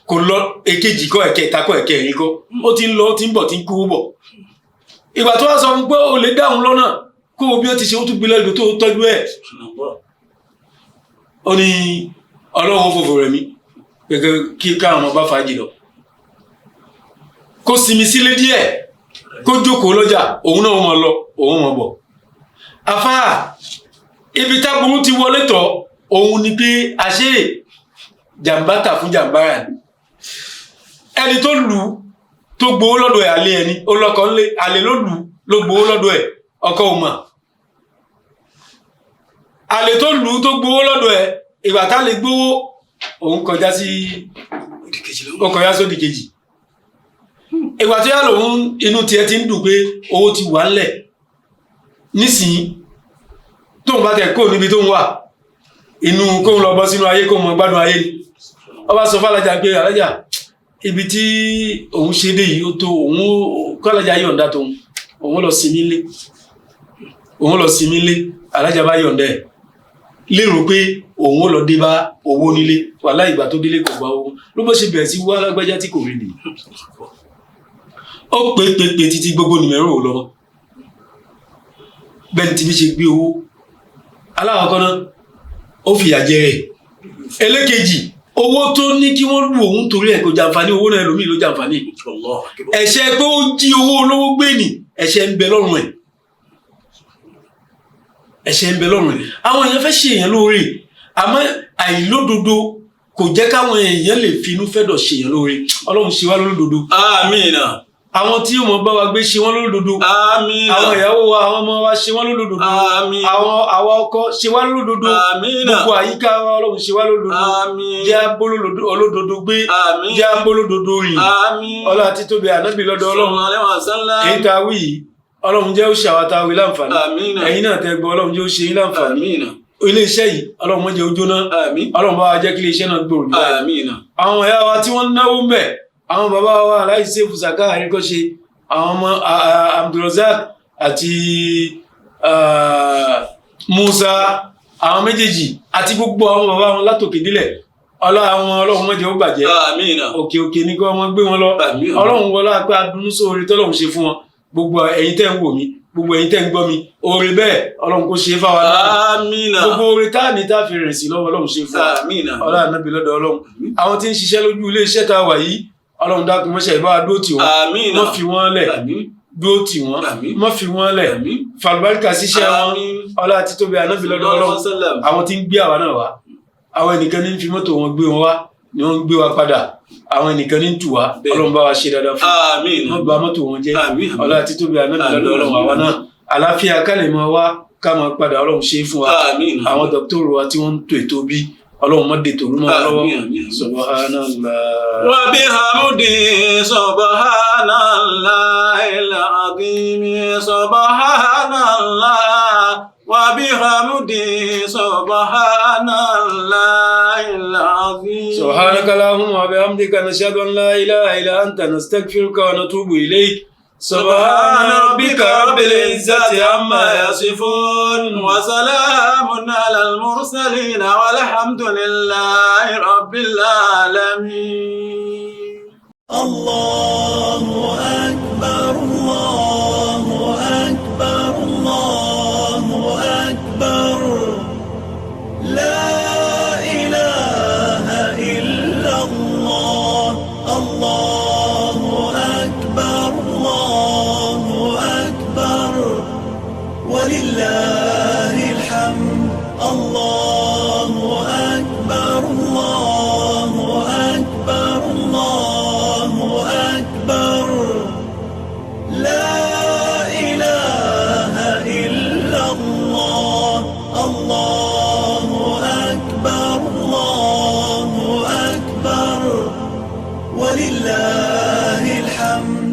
kò lọ, èkejì kọ́, ẹ̀kẹta kọ́, ẹ̀kẹrin kọ́, ó ti ń lọ, ó ti ń bọ̀, ti ń kú bọ̀. Ìgbà tó wá sọ fún pé ó lè dáhùn lọ́nà kó o bí ó ti ṣe, ó tún gbé lẹ́gbẹ̀ẹ́ tó tọ́jú ẹ̀. Ó ní ọlọ́run fòfò rẹ̀ mí gẹ́gẹ́ kí káwọn ọmọ bá fàájì lọ, kó sinmi sílé díẹ̀, kó jókòó lọ́jà, òun náà mọ̀ lọ, òun mọ̀ bọ̀. Afá, ibi táburú ti wọlé tọ̀ òun ni pé àṣé jàǹbá tà fún jàǹbá rà ní. Ẹni tó lù ú tó gbowó lọ́dọ̀ ẹ̀, àlè ẹni ó lọ́kọ ńlé, àlè ló lù ú ló gbowó lọ́dọ̀ ẹ̀, ọkọ ò mọ̀. Àlè tó lù ú tó gbowó lọ́dọ̀ ẹ̀, ìgbà tá lè gbowó òun kọjá sí, ó kọjá sódì kejì. Ìgbà tó yà lòun inú tiẹ̀ ti ń dùn pé owó ti wà ńlẹ̀ nísìnyí, tóun bá tẹ̀ kó níbi tóun wà, inú kóun lọ bọ́ sínú ayé, kóun mọ gbádùn ayé ni. Ó bá sọ fàlàjà pé alájà, ibi tí òun ṣe dé yìí ó tó òun, kọ́lájà yọ̀ǹda tóun, òun lọ sinmi lé, òun lọ sinmi lé. Alájà bá yọ̀ǹda ẹ̀ lérò pé òun ó lọ dé bá owó nílé. Wàhálà, ìgbà tó délé kò bá owó, ló bó ṣe bẹ̀rẹ̀ sí wá lágbájá tí kò rí nìyí. Ó pé pé pé títí gbogbo nìmẹ̀rù ò lọ. Bẹ́ẹ̀ ni tìbí ṣe gbé owó aláwọ̀kọ́ náà, ó fìyà jẹ rẹ̀. Ẹlẹ́kejì, owó tó ní kí wọ́n lù òun torí ẹ̀ kò jàǹfààní owó náà, ẹlòmíì ló jàǹfààní. Ẹ̀ṣẹ̀ pé ó jí owó olówó gbé ní, ẹ̀ṣẹ̀ ń bẹ lọ́rùn ẹ̀, ẹ̀ṣẹ̀ ń bẹ lọ́rùn ẹ̀. Àwọn èèyàn fẹ́ ṣe èèyàn lóore, àmọ́ àìlódodo kò jẹ́ káwọn èèyàn lè finú fẹ́dọ̀ ṣe èèyàn lóore. Ọlọ́run ṣe wá lólódodo. Àmín. Àwọn tí yóò mọ bá wa gbé, ṣe wọ́n lólódodo. Àmín. Àwọn ìyàwó wa, àwọn ọmọ wa, ṣe wọ́n lólódodo. Àmín. Àwọn àwa ọkọ, ṣe wá lólódodo. Àmín. Gbogbo àyíká wa, Ọlọ́run ṣe wá lólódodo. Àmín. Jẹ́ abólódodo olódodo gbé. Àmín. Jẹ́ abólódodo rìn. Àmín. Ọlá títóbi ànábì lọ́dọ̀ Ọlọ́run. Sallallahu alaihi wasallam. Èyí tá a wí yìí, Ọlọ́run jẹ́ ó ṣe àwa tá a wí láǹfààní. Àmín. Ẹ̀yin náà tẹ́ gbọ́, Ọlọ́run jẹ́ ó ṣe yín láǹfààní. Àmín. Ilé iṣẹ́ yìí, Ọlọ́run má jẹ́ ó jóná. Àmín. Ọlọ́run bá wa jẹ́ kí ilé iṣẹ́ náà gbòòrò jù báyìí. Àmín. Àwọn ìyá wa tí wọ́n ń náwó ń bẹ̀, àwọn bàbá wa aláìsí fùsàkà àríkọ́ṣe, àwọn ọmọ Abdulrasaq àti Musa, àwọn méjèèjì àti gbogbo àwọn bàbá wọn látòkè délẹ̀, ọlá àwọn Ọlọ́run má jẹ́ ó bàjẹ́. Àmín. Òkè òkè ní kí wọ́n gbé wọn lọ. Àmín. Ọlọ́run wọlá pé adúnú sóore tọ́lọ́run ṣe fún wọn. Gbogbo ẹ̀yin tẹ́ ń wò mí, gbogbo ẹ̀yin tẹ́ ń gbọ́ mi, oore bẹ́ẹ̀ Ọlọ́run kó ṣe é fáwa náà. Àmín. Gbogbo oore tá à ní tá a fi rìn sí lọ́wọ́, Ọlọ́run ṣe fún wa. Àmín. Ọlá ànábì lọ́dọ̀ Ọlọ́run. Àwọn tí ń ṣiṣẹ́ lójú ilé iṣẹ́ tá a wà yìí, Ọlọ́run dákun mọ́ṣẹ́ ìbá wa dúró tì wọ́n. Àmín. Má fi wọ́n lẹ̀. Àmín. Dúró tì wọ́n. Àmín. Má fi wọ́n lẹ̀. Àmín. Fàlùbáríkà ṣiṣẹ́ wọn. Àmín. Ọlá títóbi ànábì lọ́dọ̀ Ọlọ́run. Sallam. Àwọn tí ń gbé àwa náà wá, àwọn ẹnìkan ní ń fi mọ́tò wọn gbé wọn wá ni wọ́n ń gbé wa padà, àwọn ẹnìkan ní ń tù wá. Bẹ́ẹ̀. Ọlọ́run bá wa ṣe dáadáa fún Àmín. wọn, bà mọ́tò wọn jẹ́. Àmín. Ọlá títóbi ànábì lọ́dọ̀ Ọlọ́run. Àwa náà àlàáfíà ká lè máa wá ká máa padà, Ọlọ́run ṣe é fún wa. Àmín. Àwọn dọ́kítọ́rù wa tí wọ́n ń tò ètò bí, Ọlọ́run má dètò rú mọ́ wa lọ́wọ́. Àmín, àmín, àmín. Subhanallah. وبحمده سبحان الله العظيم، سبحان الله وبحمده، سبحان الله العظيم. سبحانك اللهم وبحمدك، نشهد أن لا إله إلا أنت، نستغفرك ونتوب إليك. سبحان ربك رب العزة عما يصفون، وسلام على المرسلين، والحمد لله رب العالمين. الله أكبر، الله أكبر، الله أكبر، لا إله إلا الله، الله أكبر، الله أكبر، ولله الحمد، الله أكبر، الله أكبر، الله أكبر. الله أكبر الله أكبر ولله الحمد.